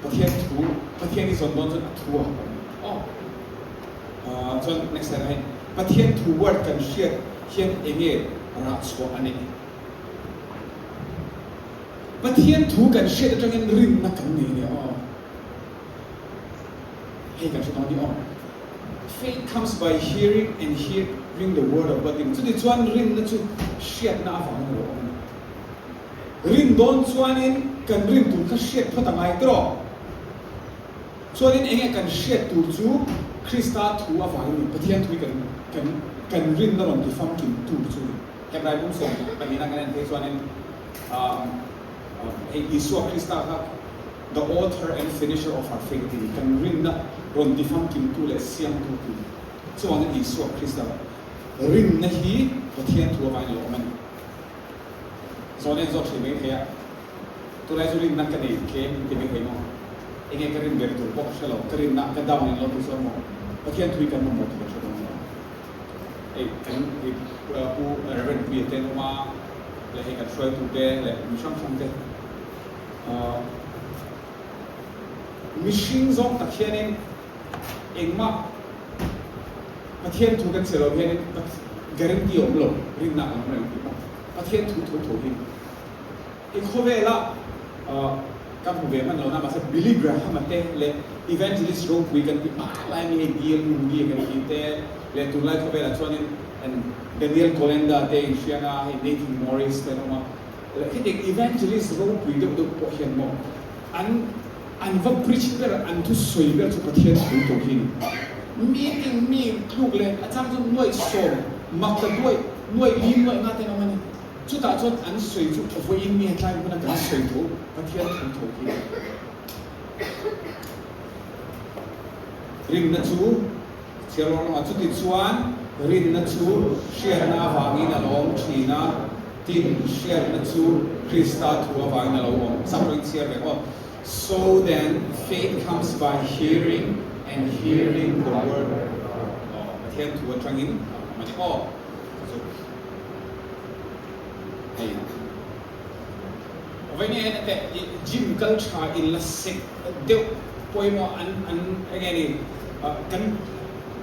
Pathian thu Pathian i zawn dawn chuan a thu a awm aw. Chuan next slide ah hian Pathian thu word kan hriat hian enge rah chhuah a neih? Pathian thu kan hriat atangin rinna kan nei nia aw. Hei kan hre dawn ni aw. Faith comes by hearing and hearing the word of God tih chuti chuan rinna chu hriatna avangin a lo awm a ni. Rin dawn chuanin kan rin tur kha hriat phawt a ngai tawh. Chuanin enge kan hriat tur chu Krista thu avangin ni, Pathian thu hi kan kan kan rinna rawn ti famkim tur chu ni. Hebrai bung sawm pahnihna kan en phei chuanin hei Isua Krista kha the author and finisher of our faith tih ni, kan rinna rawn ti famkim tu leh siamtu tu ni. Chuvangin Isua Krista rinna hi Pathian thu avangin a lo awm a ni. Zawn en zawk thin mai thei a, tunlai chu rinna ka nei tlem ti mai thei maw? Enge ka rin ber tur pawh ka hre lo, ka rinna ka down in lo ti chuan maw Pathian thui kan mamawh tih ka hre dawn lo. Hei kan i Pu Reverend Puia te an awm a, leh hei kan hruaitu te leh mi hrang hrang te mihring zawng tak hianin engmah Pathian thu kan chhe lo hianin guarantee a awm lo, rinna kan awm reng tih pawh Pathian thu tho tho hi i khawvela ka hmu ve hman lo na mahse Billy Graham-a te leh Evangelist ropui kan ti hma lai mi hei D.L. Moody kan tih te leh tunlai khawvelah chuanin Daniel Kolenda te inhriang a, hei Nathan Morris te an awm a, leh khitiang Evangelist ropui deuh deuh pawh hian maw an An va preach ber, an thusawi ber chu Pathian thu tawh hi a ni. Meeting mi tluk leh a chang chu nuaih sawm, mak ta duaih, nuaih li, nuaih nga ten awm a ni. Chutah chuan an sawi chu vawiin mi hetlai hmuna kan sawi tho Pathian thu tho hi a ni. Rinna chu chhiar lawng lawng a, chuti chuan rinna chu hriatna avangin a lo awm thin a, tin hriatna chu Krista thu avangin a lo awm. Saprawin chhiar ve aw. So then faith comes by hearing and hearing the word of God. Aw, Pathian thu atangin a awm a ni aw. Chu hei vawiin nge en teh gym kal tha in la sek deuh pawimawh an an enge ni kan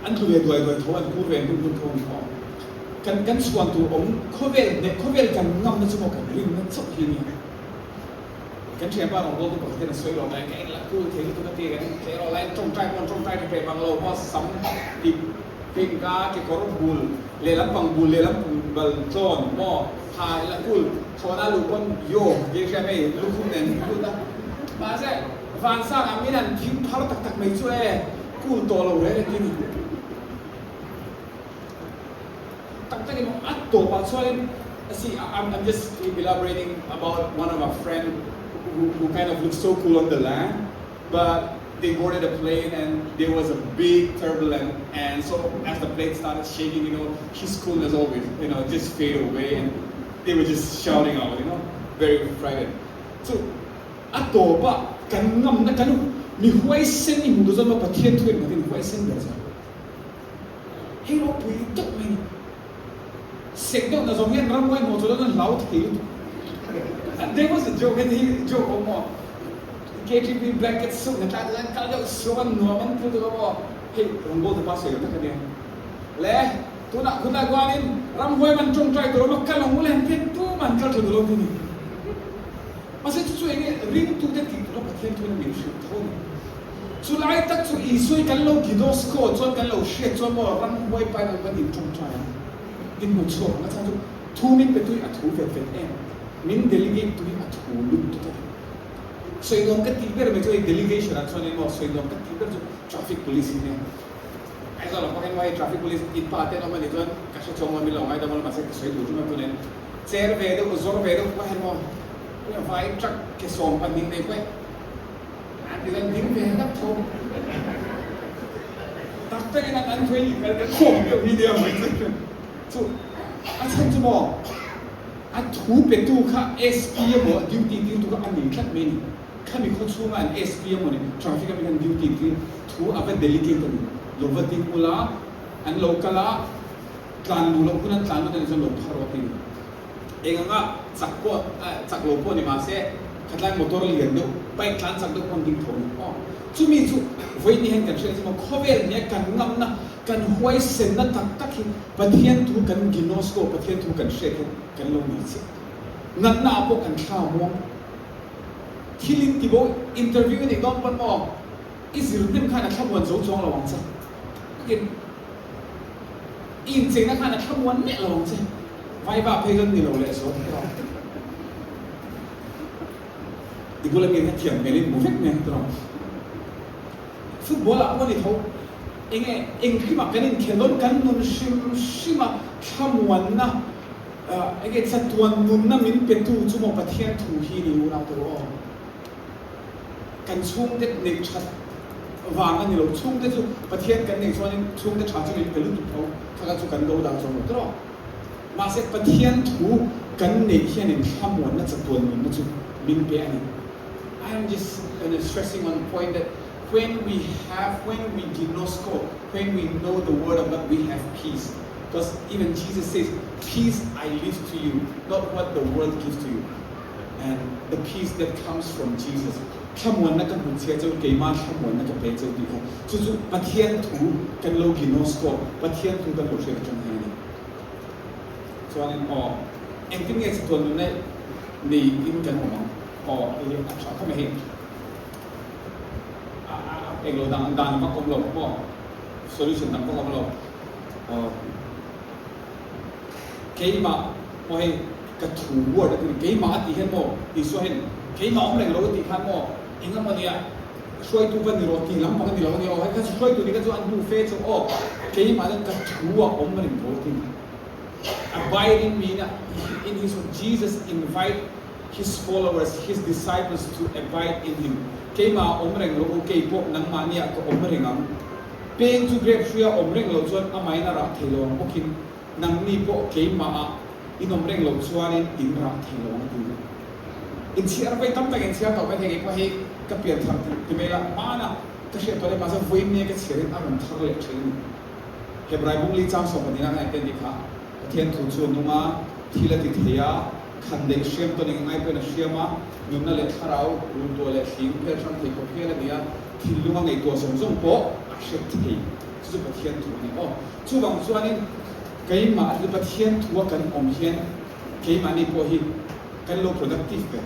an tlu ve duai duai tho an kur ve hmun hmun tho a ni aw. Kan kan chhuan tur awm khawvel hneh khawvel kan ngamna chu maw kan rinna chauh hi a ni. Kan thianpa rawngbawltu pakhat hian a sawi lo mai, ka en lah cool thei lutuk a ti, kan tleh rawh lai tawngtai pawh an tawngtai tha peh bang lo maw sam tih pink a kekawr bul lehlam pang bul lehlam pang bal tlawn maw ha lah cool thlawhna luh pawn yo tih hria hei lukhum nen lut a mahse vansang ah min han thing phar tak tak mai chu e cool tawh lo reng a ti ni tak tak in a tawpah chuanin see I'm I'm just elaborating about one of our friend who who kind of looks so cool on the land but they boarded a plane and there was a big turbulence and so as the plane started shaking you know his coolness always you know just fade away and they were just shouting out you know very frightened so a tawpah kan ngamna kan mi huaisen i hmu tu chuan Pathian thu in Pathian huaisen ber chuan Hei ropui deuh mai ni. Sek deuh na zawng hian ramhuai hmuh chu an hlau thei lutuk. There was a joke heti hi joke awm maw? KTP blanket suit na tlai chuan kal deuh suam an nuam an ti lutuk a maw? Hei rawngbawltu pa sawi lo tak a nia. Le tunah khulai kuanin ramhuai man tawngtai tur awm a kal ang u le han tian tumah an kal tha duh lo ti ni. Mahse chu chu enge ringtute tih tura Pathian thuin min hrilh tho a ni. Chu lai tak chu Isua i kan lo ginosko chuan kan lo hriat chuan maw ramhuai pain an va din tawngtai a, in hmu chhuak ang a chhan chu thu min pe tui a thu vet vet em, min delegate tui a thu lut tut a ni. Sawi nuam ka tih ber mai chu hei delegation ah chuan in maw sawi nuam ka tih ber chu traffic police hi nia. Aizawl ah pawh hian maw hei traffic police in pa te an awm a nih chuan ka hre chuang lo min lo ngaidam a mahse ka sawi duh ṭum a tunin cher ve deuh zawr ve deuh pawh hian maw vai truck ke 12 nei pawh An ti zan ding ve ngat tho. Tak takin an an thuai kal ka khawm deuh hi nia mai chu. Chu a chhan chu maw a thu petu kha SP emaw a duty tir tu kha a ni tlat mai ni. Khami khaw chhunga an SP emaw ni traffic a mi khan duty tir thu a va delegate a ni. Lo va ding ula an lo kal a tlan luh loh hun an tlan lut a nih chuan lo phar awk i ni. Eng anga chak pawh chak lo pawh ni mahse khatlai motor lian deuh bike tlan chak deuh pawn ding tho ni aw. Chumi chu vawiin ni hian kan hriat chu khawvel hnia kan ngamna kan huaisenna tak tak hi Pathian thu kan ginosko Pathian thu kan hriat hian kan lo nei chiah. Natna ah pawh kan thla muang. Thil in ti bo interview a nih dawn pawn maw i zir hnem khan a thlamuan zo chuang lo ang che. Takin i incheina khan a thlamuan miah lo ang che. Vaiva phei chuan ni lo leh zual tawh. I bula mi kha thiam hmel in hmu vek mai tawh. Football ah pawh ni tho. Enge engkimah kan inkhel dawn kan nun hrim hrim a thlamuanna enge chatuan nunna min petu chu maw Pathian thu hi ni unau te aw. Kan chhungte neih that vang a ni lo. Chhungte chu Pathian kan neih chuanin chhungte tha chu min pe lutuk tho. Kha kha chu kan do dan zawng lo tawh. Mahse Pathian thu kan neih hianin thlamuanna chatuan nunna chu min pe a ni. I am just stressing on point that when we have, when we ginosko, when we know the word of God, we have peace. Because even Jesus says, peace I leave to you, not what the world gives to you. And the peace that comes from Jesus. Thlamuanna ka hmu chhia cheu, keimah thlamuanna ka pe cheu tih kha. Chu chu Pathian thu kan lo ginosko, Pathian thu kan lo hriat atang hian a ni. Chuanin aw, engtin nge chatuan nunna nei in kan awm ang? Aw, hei hi a tha khawp mai hei. Englo dang dan vak awm lo maw? Solution dang vak awm lo. Aw, keimah maw hei ka thu word a ti ni, keimah a tih hian maw Isua hian keimah awm reng lo a tih khan maw engemaw nia hruaitu va ni rawh tih lampang a ni lo a ni aw, hei kha hruaitu nih kha chu an hmu fe chu aw keimah hian ka thu a awm reng lo a ti ni. Abide in me in his Jesus invite his followers, his disciples to abide in him. Keimah a awm reng lo u, kei pawh nangmahniah ka awm reng ang. Peng chu grape hruia awm reng lo chuan amahin a rah thei lo ang bawkin nangni pawh keimahah in awm reng loh chuanin in rah thei lo ang a ti. Inchhiar vawi tam tak inchhiar tawh mai thei kei pawh hei ka pian thar ti mai la, hmana ka hriat tawh leh mahse vawiin nia ka chhiarin a rawn thar leh thin a ni. Hebrai bung li chang sawm pahnihna kan en te kha Pathian thu chu a nung a, thil a ti thei a, khan daih hriam tawn eng ngai pawhin a hriam a, nunna leh thlarau, runtuah leh thling phel hrang thei khawp hial a ni a, thinlunga ngaihtuah zawng zawng pawh a hre thei. Chu chu Pathian thu a ni aw. Chuvang chuanin keimah hi Pathian thua kan awm hian keimahni pawh hi kan lo productive ber.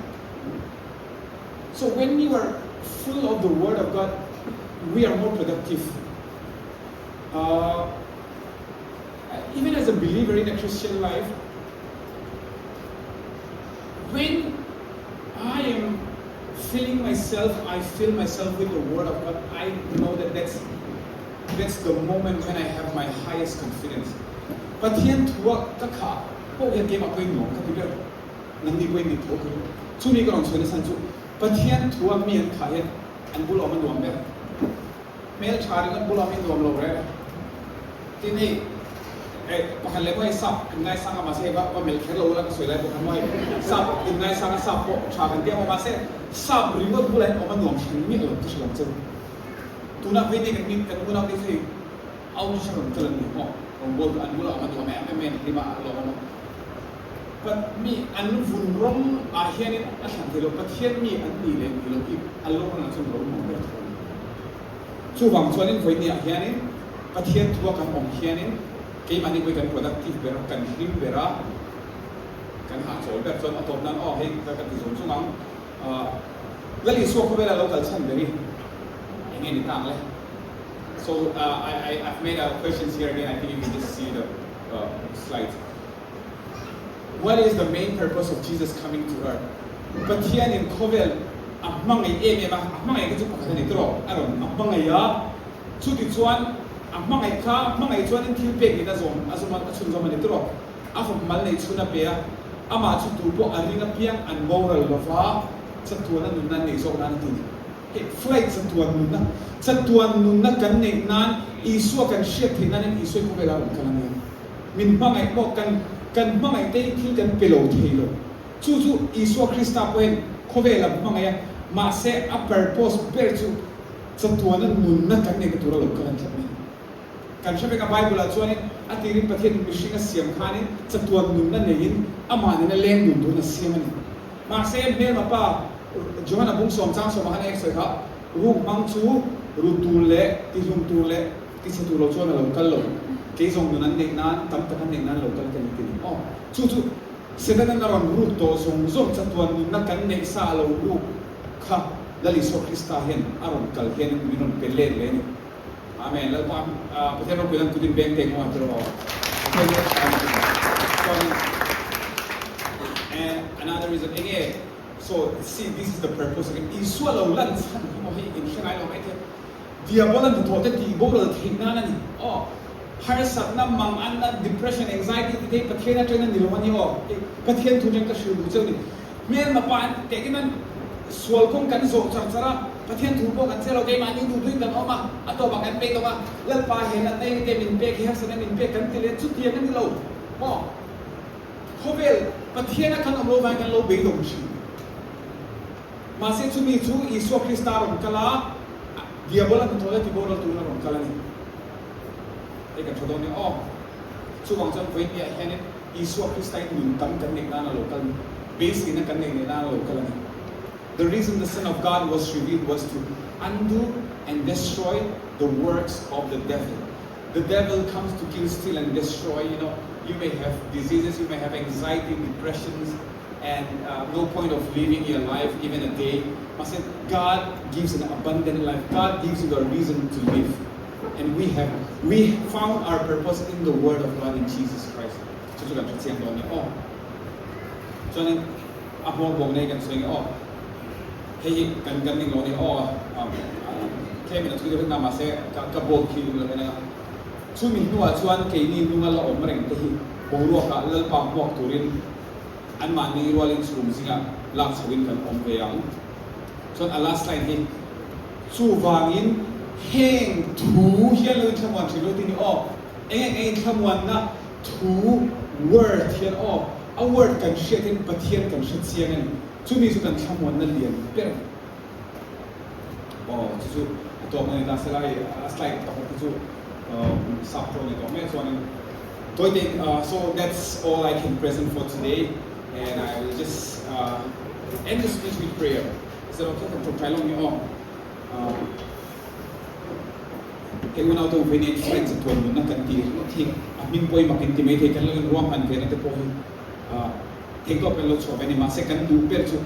So when you are full of the word of God, we are more productive. Uh, even as a believer in a Christian life, when I am filling myself, I fill myself with the Word of God, I know that that's, that's the moment when I have my highest confidence. Pathian thua ka kha pawh hian keimah pawhin nuam ka ti ber. Nangni pawhin dik tho ka ring. Chumi ka rawn chhuah nasa chu Pathian thua mi an khah hian an bul awm a nuam ber. Hmel tha ringawt bul awm hi nuam lo reng. Tin hei eh pakhat leh pawh hei sap in ngaisang a mahse hei va va melh kher lo ula ka sawi lai pawh khan maw hei sap in ngaisang a sap pawh tha kan ti ang mahse sap ringawt bulah hian awm a nuam hran miah lo ka hre lo cheu. Tunah phei te kan mi kan unau te kha hei au chu hre rawn kal an ni maw rawngbawl an bulah awm a nuam em em mai an hlim a a lawm awm a. Pat mi an vun rawng ah hianin a thlan thei lo, Pathian mi an nih leh nih loh hi a lo run ah chuan lo nuam ber tho a ni. Chuvang chuanin vawiin ah hianin Pathian thua kan awm hianin keimahni pawh hi kan productive ber a, kan hlim ber a, kan hahchawl ber chuan a tawp nan aw hei ka ti zawng zawng ang. Lal Isua khawvela lo kal chhan ber hi eng nge ni ta ang le? So I I I've made a questions here again, I think you can just see the slides. What is the main purpose of Jesus coming to earth? Pathianin khawvel a hmangaih em em a, a hmangaih kha chu pakhat a ni tawh, a rawn a hmangaih a, chutichuan a hmangaih kha hmangaih chuanin thil pek in a zawm a zawm a chhunzawm a ni tawh, a fawp mal neih chhun a pe a, amah chu tu pawh a ring apiang an boral lova chatuan a nunna an neih zawk nan a ti a ni. Hei flight chatuan nunna, chatuan nunna kan neih nan Isua kan hriat theih nanin Isua hi khawvelah a rawn kal a nia. Min hmangaih maw? Kan kan hmangaih te hi thil kan pe lo thei lo. Chu chu Isua Krista pawhin khawvel a hmangaih a, mahse a purpose ber chu chatuana nunna kan neihna tura lo kal an tlat mai. Kan hre vek a Bible ah chuanin a tirin Pathianin mihring a siam khanin chatuan nunna neiin amah nena leng dun turin a siam a ni. Mahse hmelma pa Johana bung sawm chang sawmah khan a ek sawi kha, Ruk hmang chu rut tur leh tihlum tur leh tichhe tur lo chuan a lo kal lo. Kei zawng nun an neih nan, tam tak an neih nan lo kal ka ni ti ni. Aw, chu chu Setana'n a rawn ruk tawh zawng zawng chatuan nunna kan neih sa a lo ruk kha Lal Isua Krista hian a rawn kal hian min rawn pe let leh a ni. Amen. Lalpa Pathian ropui lam kutin beng teng maw tiraw. Pathian hi a tha a ni. Chuan and another reason enge So, see, this is the purpose again. Isua lo lan chhan hi maw hei in hre ngai lo mai thei. Diabola hnathawh te tih boral theih nan a ni. Aw, harsatna, manganna, depression, anxiety ti te hi Pathian atangin a ni lo a ni aw. Hei Pathian thu atangin ka hrilh duh cheu ni. Hmelma pa an teh kin an sual kawng kan zawh char char a, Pathian thu pawh kan che lo, keimahni duh duhin kan awm a, a tawpah kan pek tawp a, Lalpa he natna eng te min pek, he harsatna min pek kan ti leh chutiang a ni lo maw? Khawvel Pathiana kan awm lo vangin kan lo beidawng thin. Mahse chumi chu Isua Krista rawn kal a, Diabola hnathawh leh tiboral turin a rawn kal a ni. Hei kan hre dawn nia aw. Chuvang chuan vawiinniah hianin Isua Krista in nun tam kan neih nan a lo kal a ni. Beiseina kan neih leh nan a lo kal a ni. The reason the Son of God was revealed was to undo and destroy the works of the devil. The devil comes to kill, steal and destroy, you know, you may have diseases, you may have anxiety, depressions and no point of living your life even a day. Mahse God gives an abundant life, God gives you the reason to live and we have we found our purpose in the word of God in Jesus Christ. Chu chu kan hre chiang dawn nia aw. Chuanin a hmawr bawk nei kan sawi nge aw. Hei hi kan kan ning lo nia aw. Tlemin a thui deuh vek na mahse ka ka ball khi ring lo en anga. Chumi hnuah chuan keini nunga la awm reng te hi boruakah Lalpa hmuak turin anmahni rualin chhum zingah lak chhoin kan awm ve ang. Chuan a last line hi chuvangin heng thu hian lo inthlamuan thin lo tih ni aw. Eng eng eng inthlamuanna thu word hian aw a word kan hriat hian Pathian kan hre chiang a ni. Chumi chu kan thlamuanna lian ber a ni. Aw chu chu a tawp na ni ta sela hei a slide pakhat te chu sap tawh a ni tawh mai a chuanin tawite so that's all I can present for today and I will just end the speech with prayer. Is that okay? Kan tawngtai lawng nge aw. Hei unau te uvei nen friends a tuan nunna kan ti ringawt hi a hming pawh i mak in ti mai thei kan lo inruahman ve na te pawh hi Theihtawp kan lo chhuah ve a ni. Mahse kan duh ber chu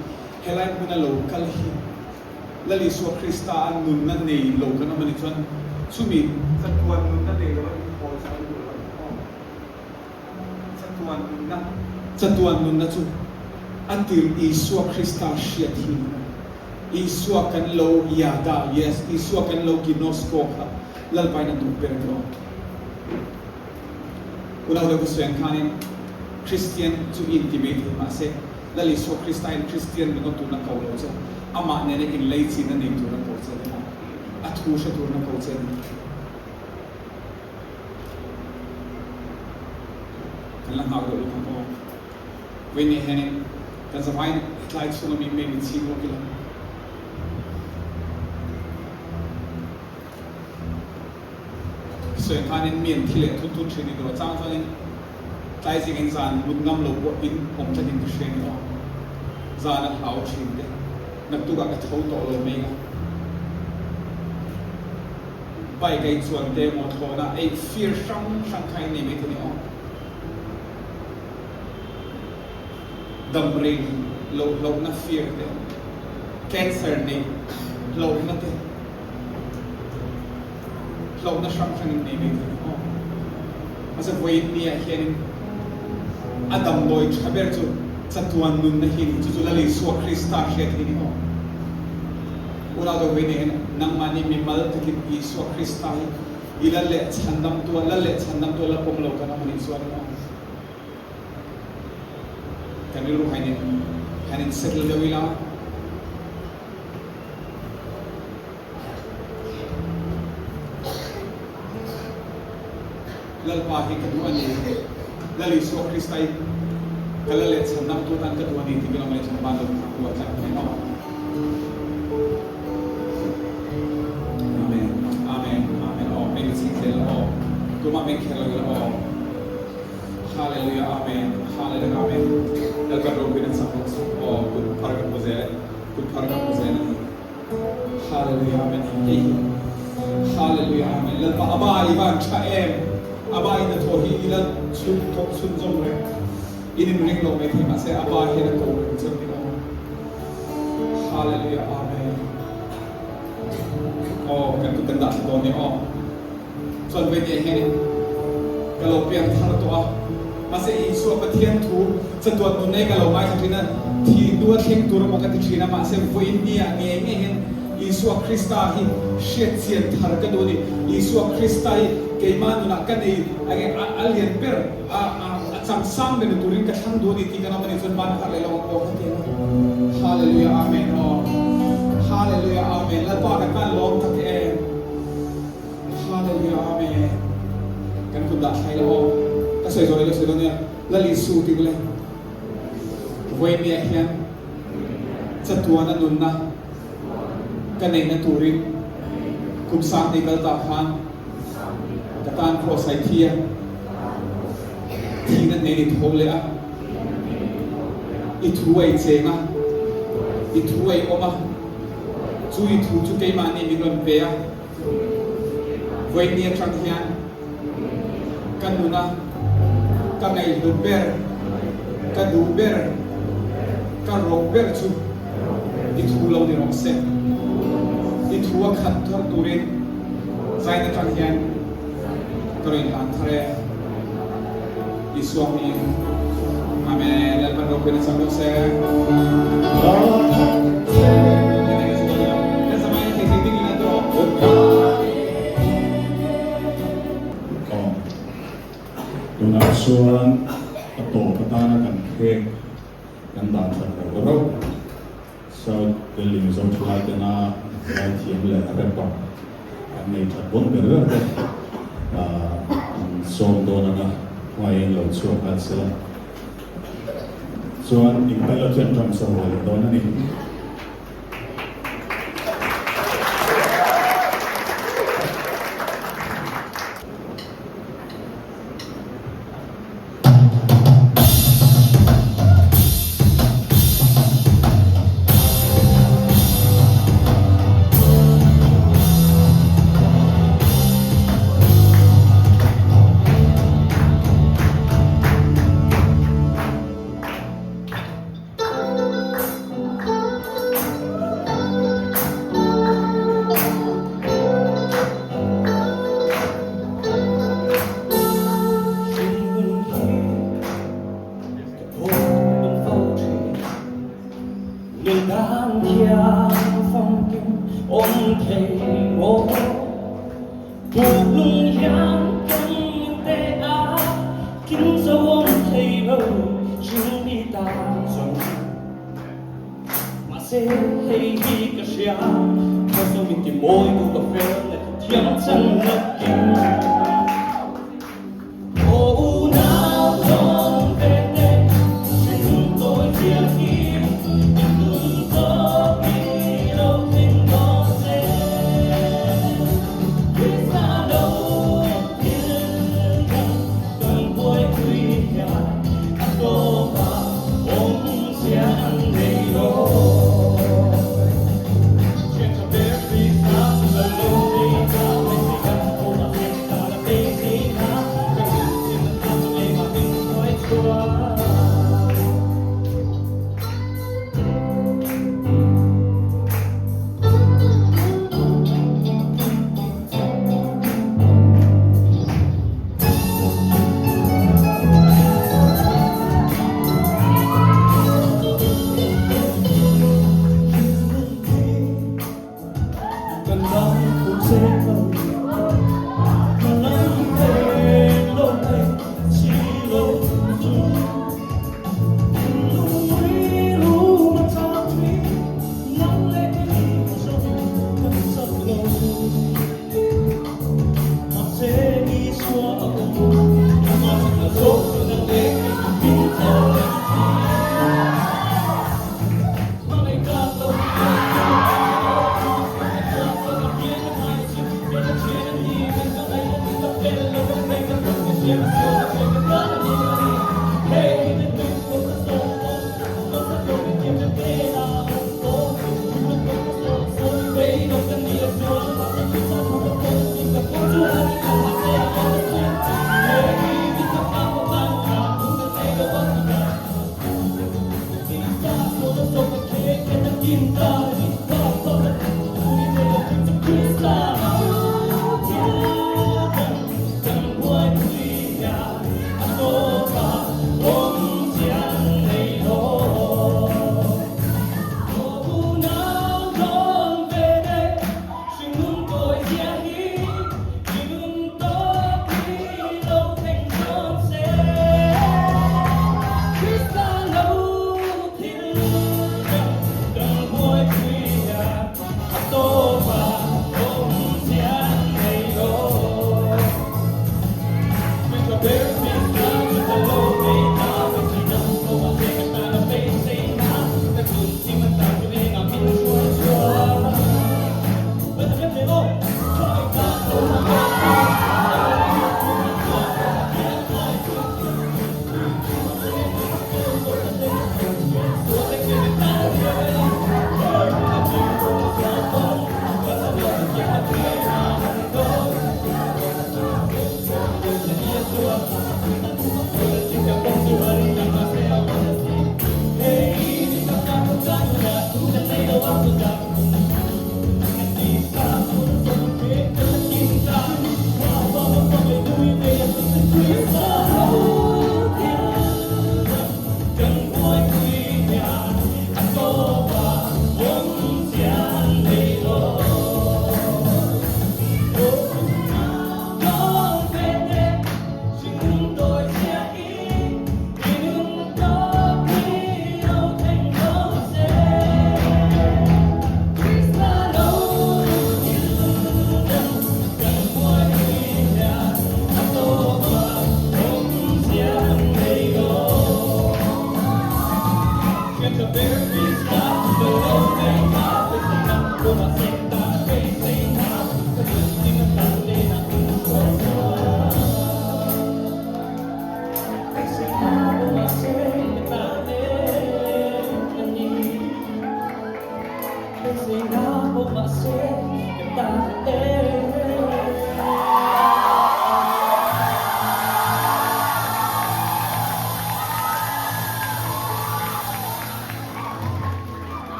helai hmuna lo kal hi Lal Isua Krista a nunna nei lo kan awm a nih chuan chumi chatuan nunna nei lo a nih haw chu kan duh lo ang aw. Chatuan nunna, chatuan nunna chu a tir Isua Krista hriat hi a ni aw. Isua kan lo yada, yes, Isua kan lo ginosko kha Lalpain a duh ber a ni aw. Unau deuh ka sawi ang khanin Kristian chu i inti mai thei mahse Lal Isua Krista in Kristian ringawt turna ko lo che, amah nena inleichina nei turna ko che a ni a, a thu hre turna ko che a ni. Kan la nghak deuh lawk ang aw. Vawiin hianin kan zavaiin hetlai chhunga mi mei min chhing lawk ila. Sawi khanin mi an thi leh thut thut thin i dawh chang chuanin tlai zingin zan mut ngam lo pawh in awm tlatin ka hria ni aw. Zan a hlau thin te naktukah ka tho tawh lo mai nga. Bike a i chuan te emaw thlawna ei fir hrang hrang kha in nei mai thei ni aw. Dam rei loh hlauhna fir te, cancer neih hlauhna te. Hlauhna hrang hrangin nei mai thei ni aw. Mahse vawiin ni ah hianin a damdawi tha ber chu chatuan nunna hi a ni, chu chu Lal Isua Krista hriat hi a ni aw. Unau deuh vawiin ah hian nangmahni mimal takin Isua Krista hi i lal leh chhandamtu a, lal leh chhandamtu a la pawm lo kan awm a nih chuanin aw. Kan rilru hain in han in settle deuh ila. Lalpa hi ka duh a ni, Lal Isua Krista hi ka la leh chhan dang tu atan ka duh a ni tih ka lo ngaihtuah ban lo kha huat tlak mai maw. Amen, Amen, Amen aw, meng ching zel la aw, tumah meng kher lo ila aw. Hallelujah, Amen, Hallelujah, Amen. Lalpan ropuina chak rawh se aw, kut phar ka hmu zel e. Kut phar ka hmu zel a ni. Hallelujah Amen Hei hi Hallelujah Amen Lalpa Aba i van tha em Aba in a thaw hi ila chhun thawk chhun zawm reng in in ring lo mai thei mahse Aba hian a ko reng cheu ni aw Hallelujah Amen Aw kan kut kan dah thla dawn ni aw Chuan vei nia hianin ka lo piang thar tawh a, mahse Isua Pathian thu chatuan nun nei ka lo ngaithla thin a, thi hnu a thleng tur emaw ka ti thin a, mahse vawiin nia ngei ngei hian Isua Krista hi hriat chian thar ka duh a ni. Isua Krista hi keimah nunah ka nei a lian ber a, a chang sang ber ni turin ka thlang duh a ni tih kan awm a nih chuan ban phar leh lo ang aw ka ti ang a. Hallelujah Amen aw. Hallelujah Amen Lalpa kan van lawm tak em. Hallelujah Amen. Kan kut dah thlai la aw. Ka sawi zawh leh ka sawi dawn nia. Lal Isu ti ule. Vawinia hian chatuana nunna ka neihna turin kum sang nei kal ta khan ka tan Kraws ai thi a, thihna nen i tho leh a, i thu a i cheng a, i thu a i awm a, chu i thu chu keimahni min rawn pe a. Vawinia atang hian ka nuna ka ngaihhlut ber, ka duh ber, ka rawk ber chu i thu lo ni rawh se. I thu a khat thar turin zain atang hian ka rawn inhlan thar e. Isua hming. Amen. Lalpan ropuina chang rawh se. Tunah chuan a tawp atana kan khek kan dah that rauh rauh. South Delhi Mizo thalai tena zaithiam leh rapper an nei that bawn ber ber te an sawm dawn anga hmaiin lo chhuak nghal sela chuan Inkal athian ṭang chho ve leh dawn a ni.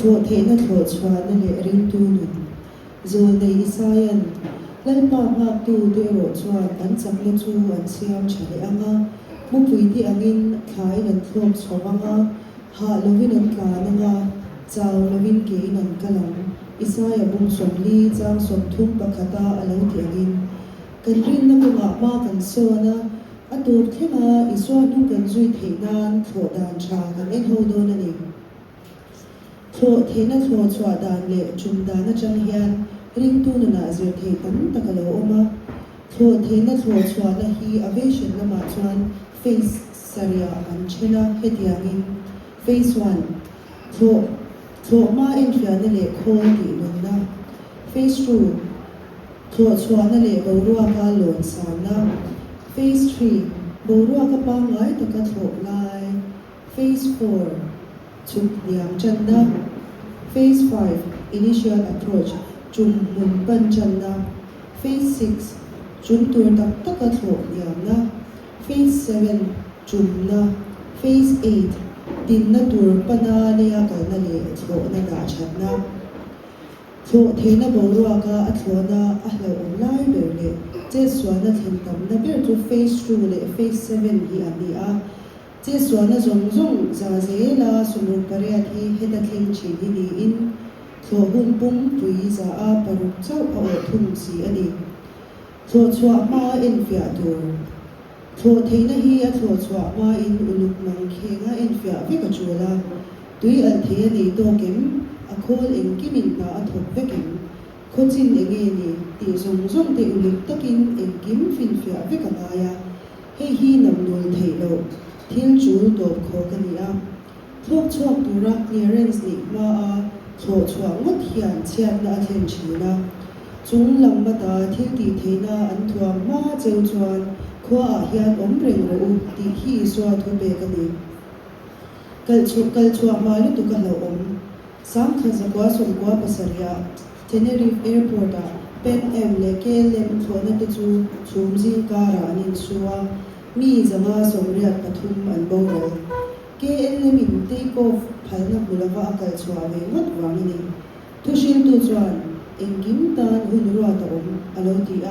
Thlawhtheihna thlawhchhuahna leh ringtu nun. Zawlnei Isaia'n, Lalpa nghaktu te erawh chuan an chakna chu an siam tha leh ang a, mupui te angin thlaiin an thlawk chho ang a, hah lovin an tlan ang a, chau lovin kein an kal ang, Isaia bung 40 chang 31 a a lo ti angin, kan rinna kawngah hma kan sawn a, a tawp thlenga Isua hnung kan zui theih nan thlawh dan tha kan en ho dawn a ni. Thlawh theihna thlawh chhuah dan leh tum dan atang hian ringtu nunah zir theih tam tak a lo awm a. Thlawh theihna thlawh chhuahna hi aviation lamah chuan phase sarihah an then a, hetiangin, Phase one, Thlawh thlawh hma enfiahna leh khawl tih nunna. Phase two, Thlawh chhuahna leh boruaka lawn sanna. Phase three, Boruaka pangngai taka thlawh lai. Phase 4, Chhuk hniam channa. Phase 5, Initial approach, Tum hmun pan channa. Phase 6, Chum tur tak taka thlawh hniamna. Phase 7, Chumna. Phase 8, Dinna tur pana leia kalna leh thlawhna dah thatna. Thlawh theihna boruaka a thlawhna a hlauhawm lai ber leh chetsualna thlen tamna ber chu Phase 2 leh Phase 7 hi an ni a. Chetsualna zawng zawng za zela 68 hi heta thleng thin hi niin thlawh hun pum pui za a paruk chauh a awh thung si a ni. Thlawh chhuah hma enfiah tur. Thlawh theihna hi a thlawh chhuah hmain uluk mang khenga enfiah vek a tul a. Tui alh thei a nih tawk em? A khawl engkimin hna a thawk vek em? Khawchin enge ni? Tih zawng zawng te uluk takin engkim finfiah vek a ngai a. Hei hi namnul theih loh thil chul tawp khawk a ni a. Thlawk chhuak tura clearance neih hma a thlawh chhuah ngawt hian chhiatna a thlen thin a. Chung lam mata thil tih theihna an thuam hma cheu chuan khuaah hian awm reng rawh u tih hi Isua thu pek a ni. Kalchhuah kalchhuah hma lutuk a hlauhawm. 1997 Tenerife Airport-ah Pan Am leh KLM thlawhna te chu chhum zing karah an insu a, mi 183 an boral. KLM-in take-off phalna hmu lova a kal chhuah ve ngawt vang a ni. Thuhriltu chuan, Engkim tan hun ruat a awm, a lo ti a,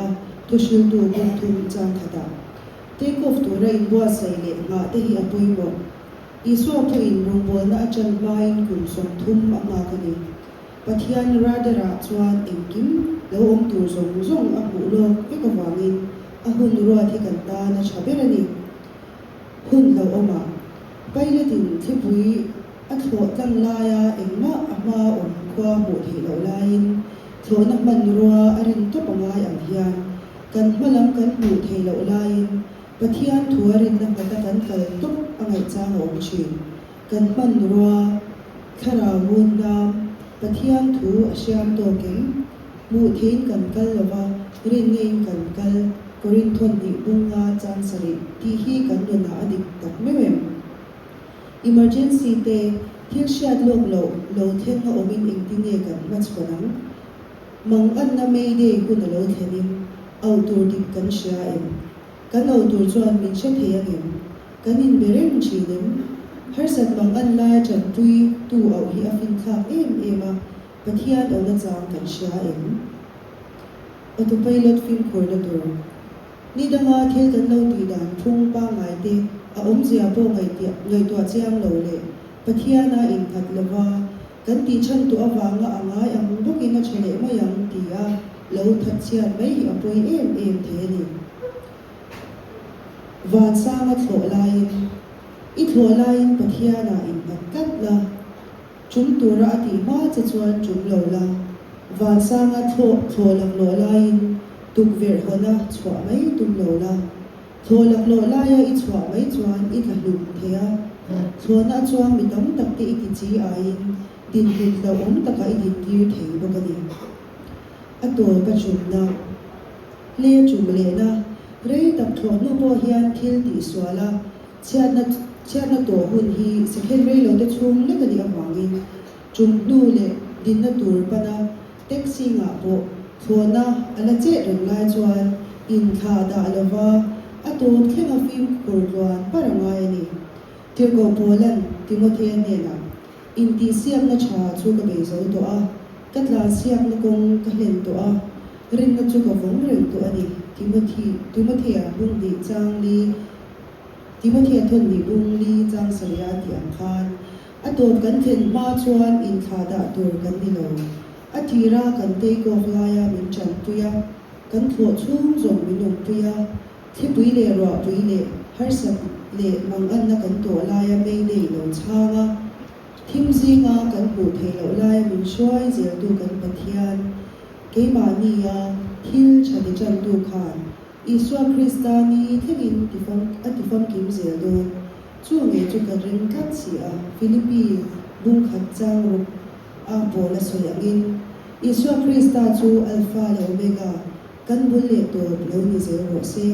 thuhriltu bung thum chang khatah. Take-off tura inbuatsaih leh nghah te hi a pawimawh. Isua pawhin rawngbawlna a ṭan hmain kum 30 a nghak a ni. Pathian radar-ah chuan engkim lo awm tur zawng zawng a hmuh lawk vek avangin a hun ruat hi kan tan a ṭha ber a ni. Hun hlauhawmah Pilot-in thlipui a thlawh tlang laia engmah a hma awm khua hmuh theih loh laiin thlawhna hmanrua a rin tawp a ngai ang hian kan hma lam kan hmuh theih loh laiin Pathian thu a rinna nghata kan kal tawp a ngaihchang a awm thin. Kan hmanrua, thlarau ngun nam, Pathian thu a hriam tawk em? Hmuh theiin kan kal lo va. Rinna-in kan kal, Korinthon nih bunga chang sarih tih hi kan nunah a dik tak meuh em? Emergency te, thil hriat lawk loh lo thleng a awmin engtin nge kan hmachhawn ang? Manganna Mayday hun a lo thlenin auh tur dik kan hria em? Kan auh tur chuan min hre thei angem? Kan inbe reng thin em? Harsat mangan laia tanpui tu auh hi a finthlak em em a, Pathian auhna chang kan hria em? Autopilot fimkhurna tur. Ni danga thil kan lo tih dan phung pangngai te a awmzia pawh ngaihtuah chiang lo leh Pathiana innghat lova kan tih chhan tawh avanga a ngai ang bawkin a tha leh mai ang ti a lo that chhiat mai hi a pawi em em thei a ni. Vansanga thlawh laiin, I thlawh laiin Pathiana innghat tlat la. Tum tura a tih hma che chuan tum lo la, vansanga thlawh thlawh laklawh laiin tukverh hawna chhuah mai tum lo la. Thlawh laklawh laia i chhuah mai chuan i tla hlum thei a, thlawhna a chuang mi tam tak te i ti chi aiin dinhmun hlauhawm takah i dintir thei bawk a ni. A tawp a chumna, hle chum lehna, rei tak thlawh hnu pawh hian thil tihsual a, Chhiatna chhiatna tawh hun hi second rei lo te chhung lek a nih avangin tum hnu leh dinna tur pana taxi ngah pawh thlawhna a la chet reng lai chuan inthlah dah lova a tawp thlenga fimkhur tluan par a ngai a ni. Tirhkoh Paula'n Timothea hnenah, Intihsiakna tha chu ka bei zo tawh a, ka tlansiakna kawng ka hlen tawh a, rinna chu ka vawng reng tawh a ni, Timothy Timothea bung hnih chang li Timothea thawn nih bung li chang saria tih ang khan a tawp kan thlen hma chuan inthlah dah tur kan ni lo. A tira kan take off laia min tanpui a, kan thlawh chhung zawng min awmpui a, thlipui leh ruahpui leh harsat leh manganna kan tawh laia Mayday lo chhang a, thim zinga kan hmuh theih loh laia min hruai zeltu kan Pathian keimahnia thil tha ti tantu khan Isua Krista ni thlengin a tifamkim zel dawn. Chu ngei chu ka ring tlat si a, Philippi bung khat chang ruk a pawl a sawi angin, Isua Krista chu Alpha leh Omega, kan bul leh tawp lo ni zel rawh se.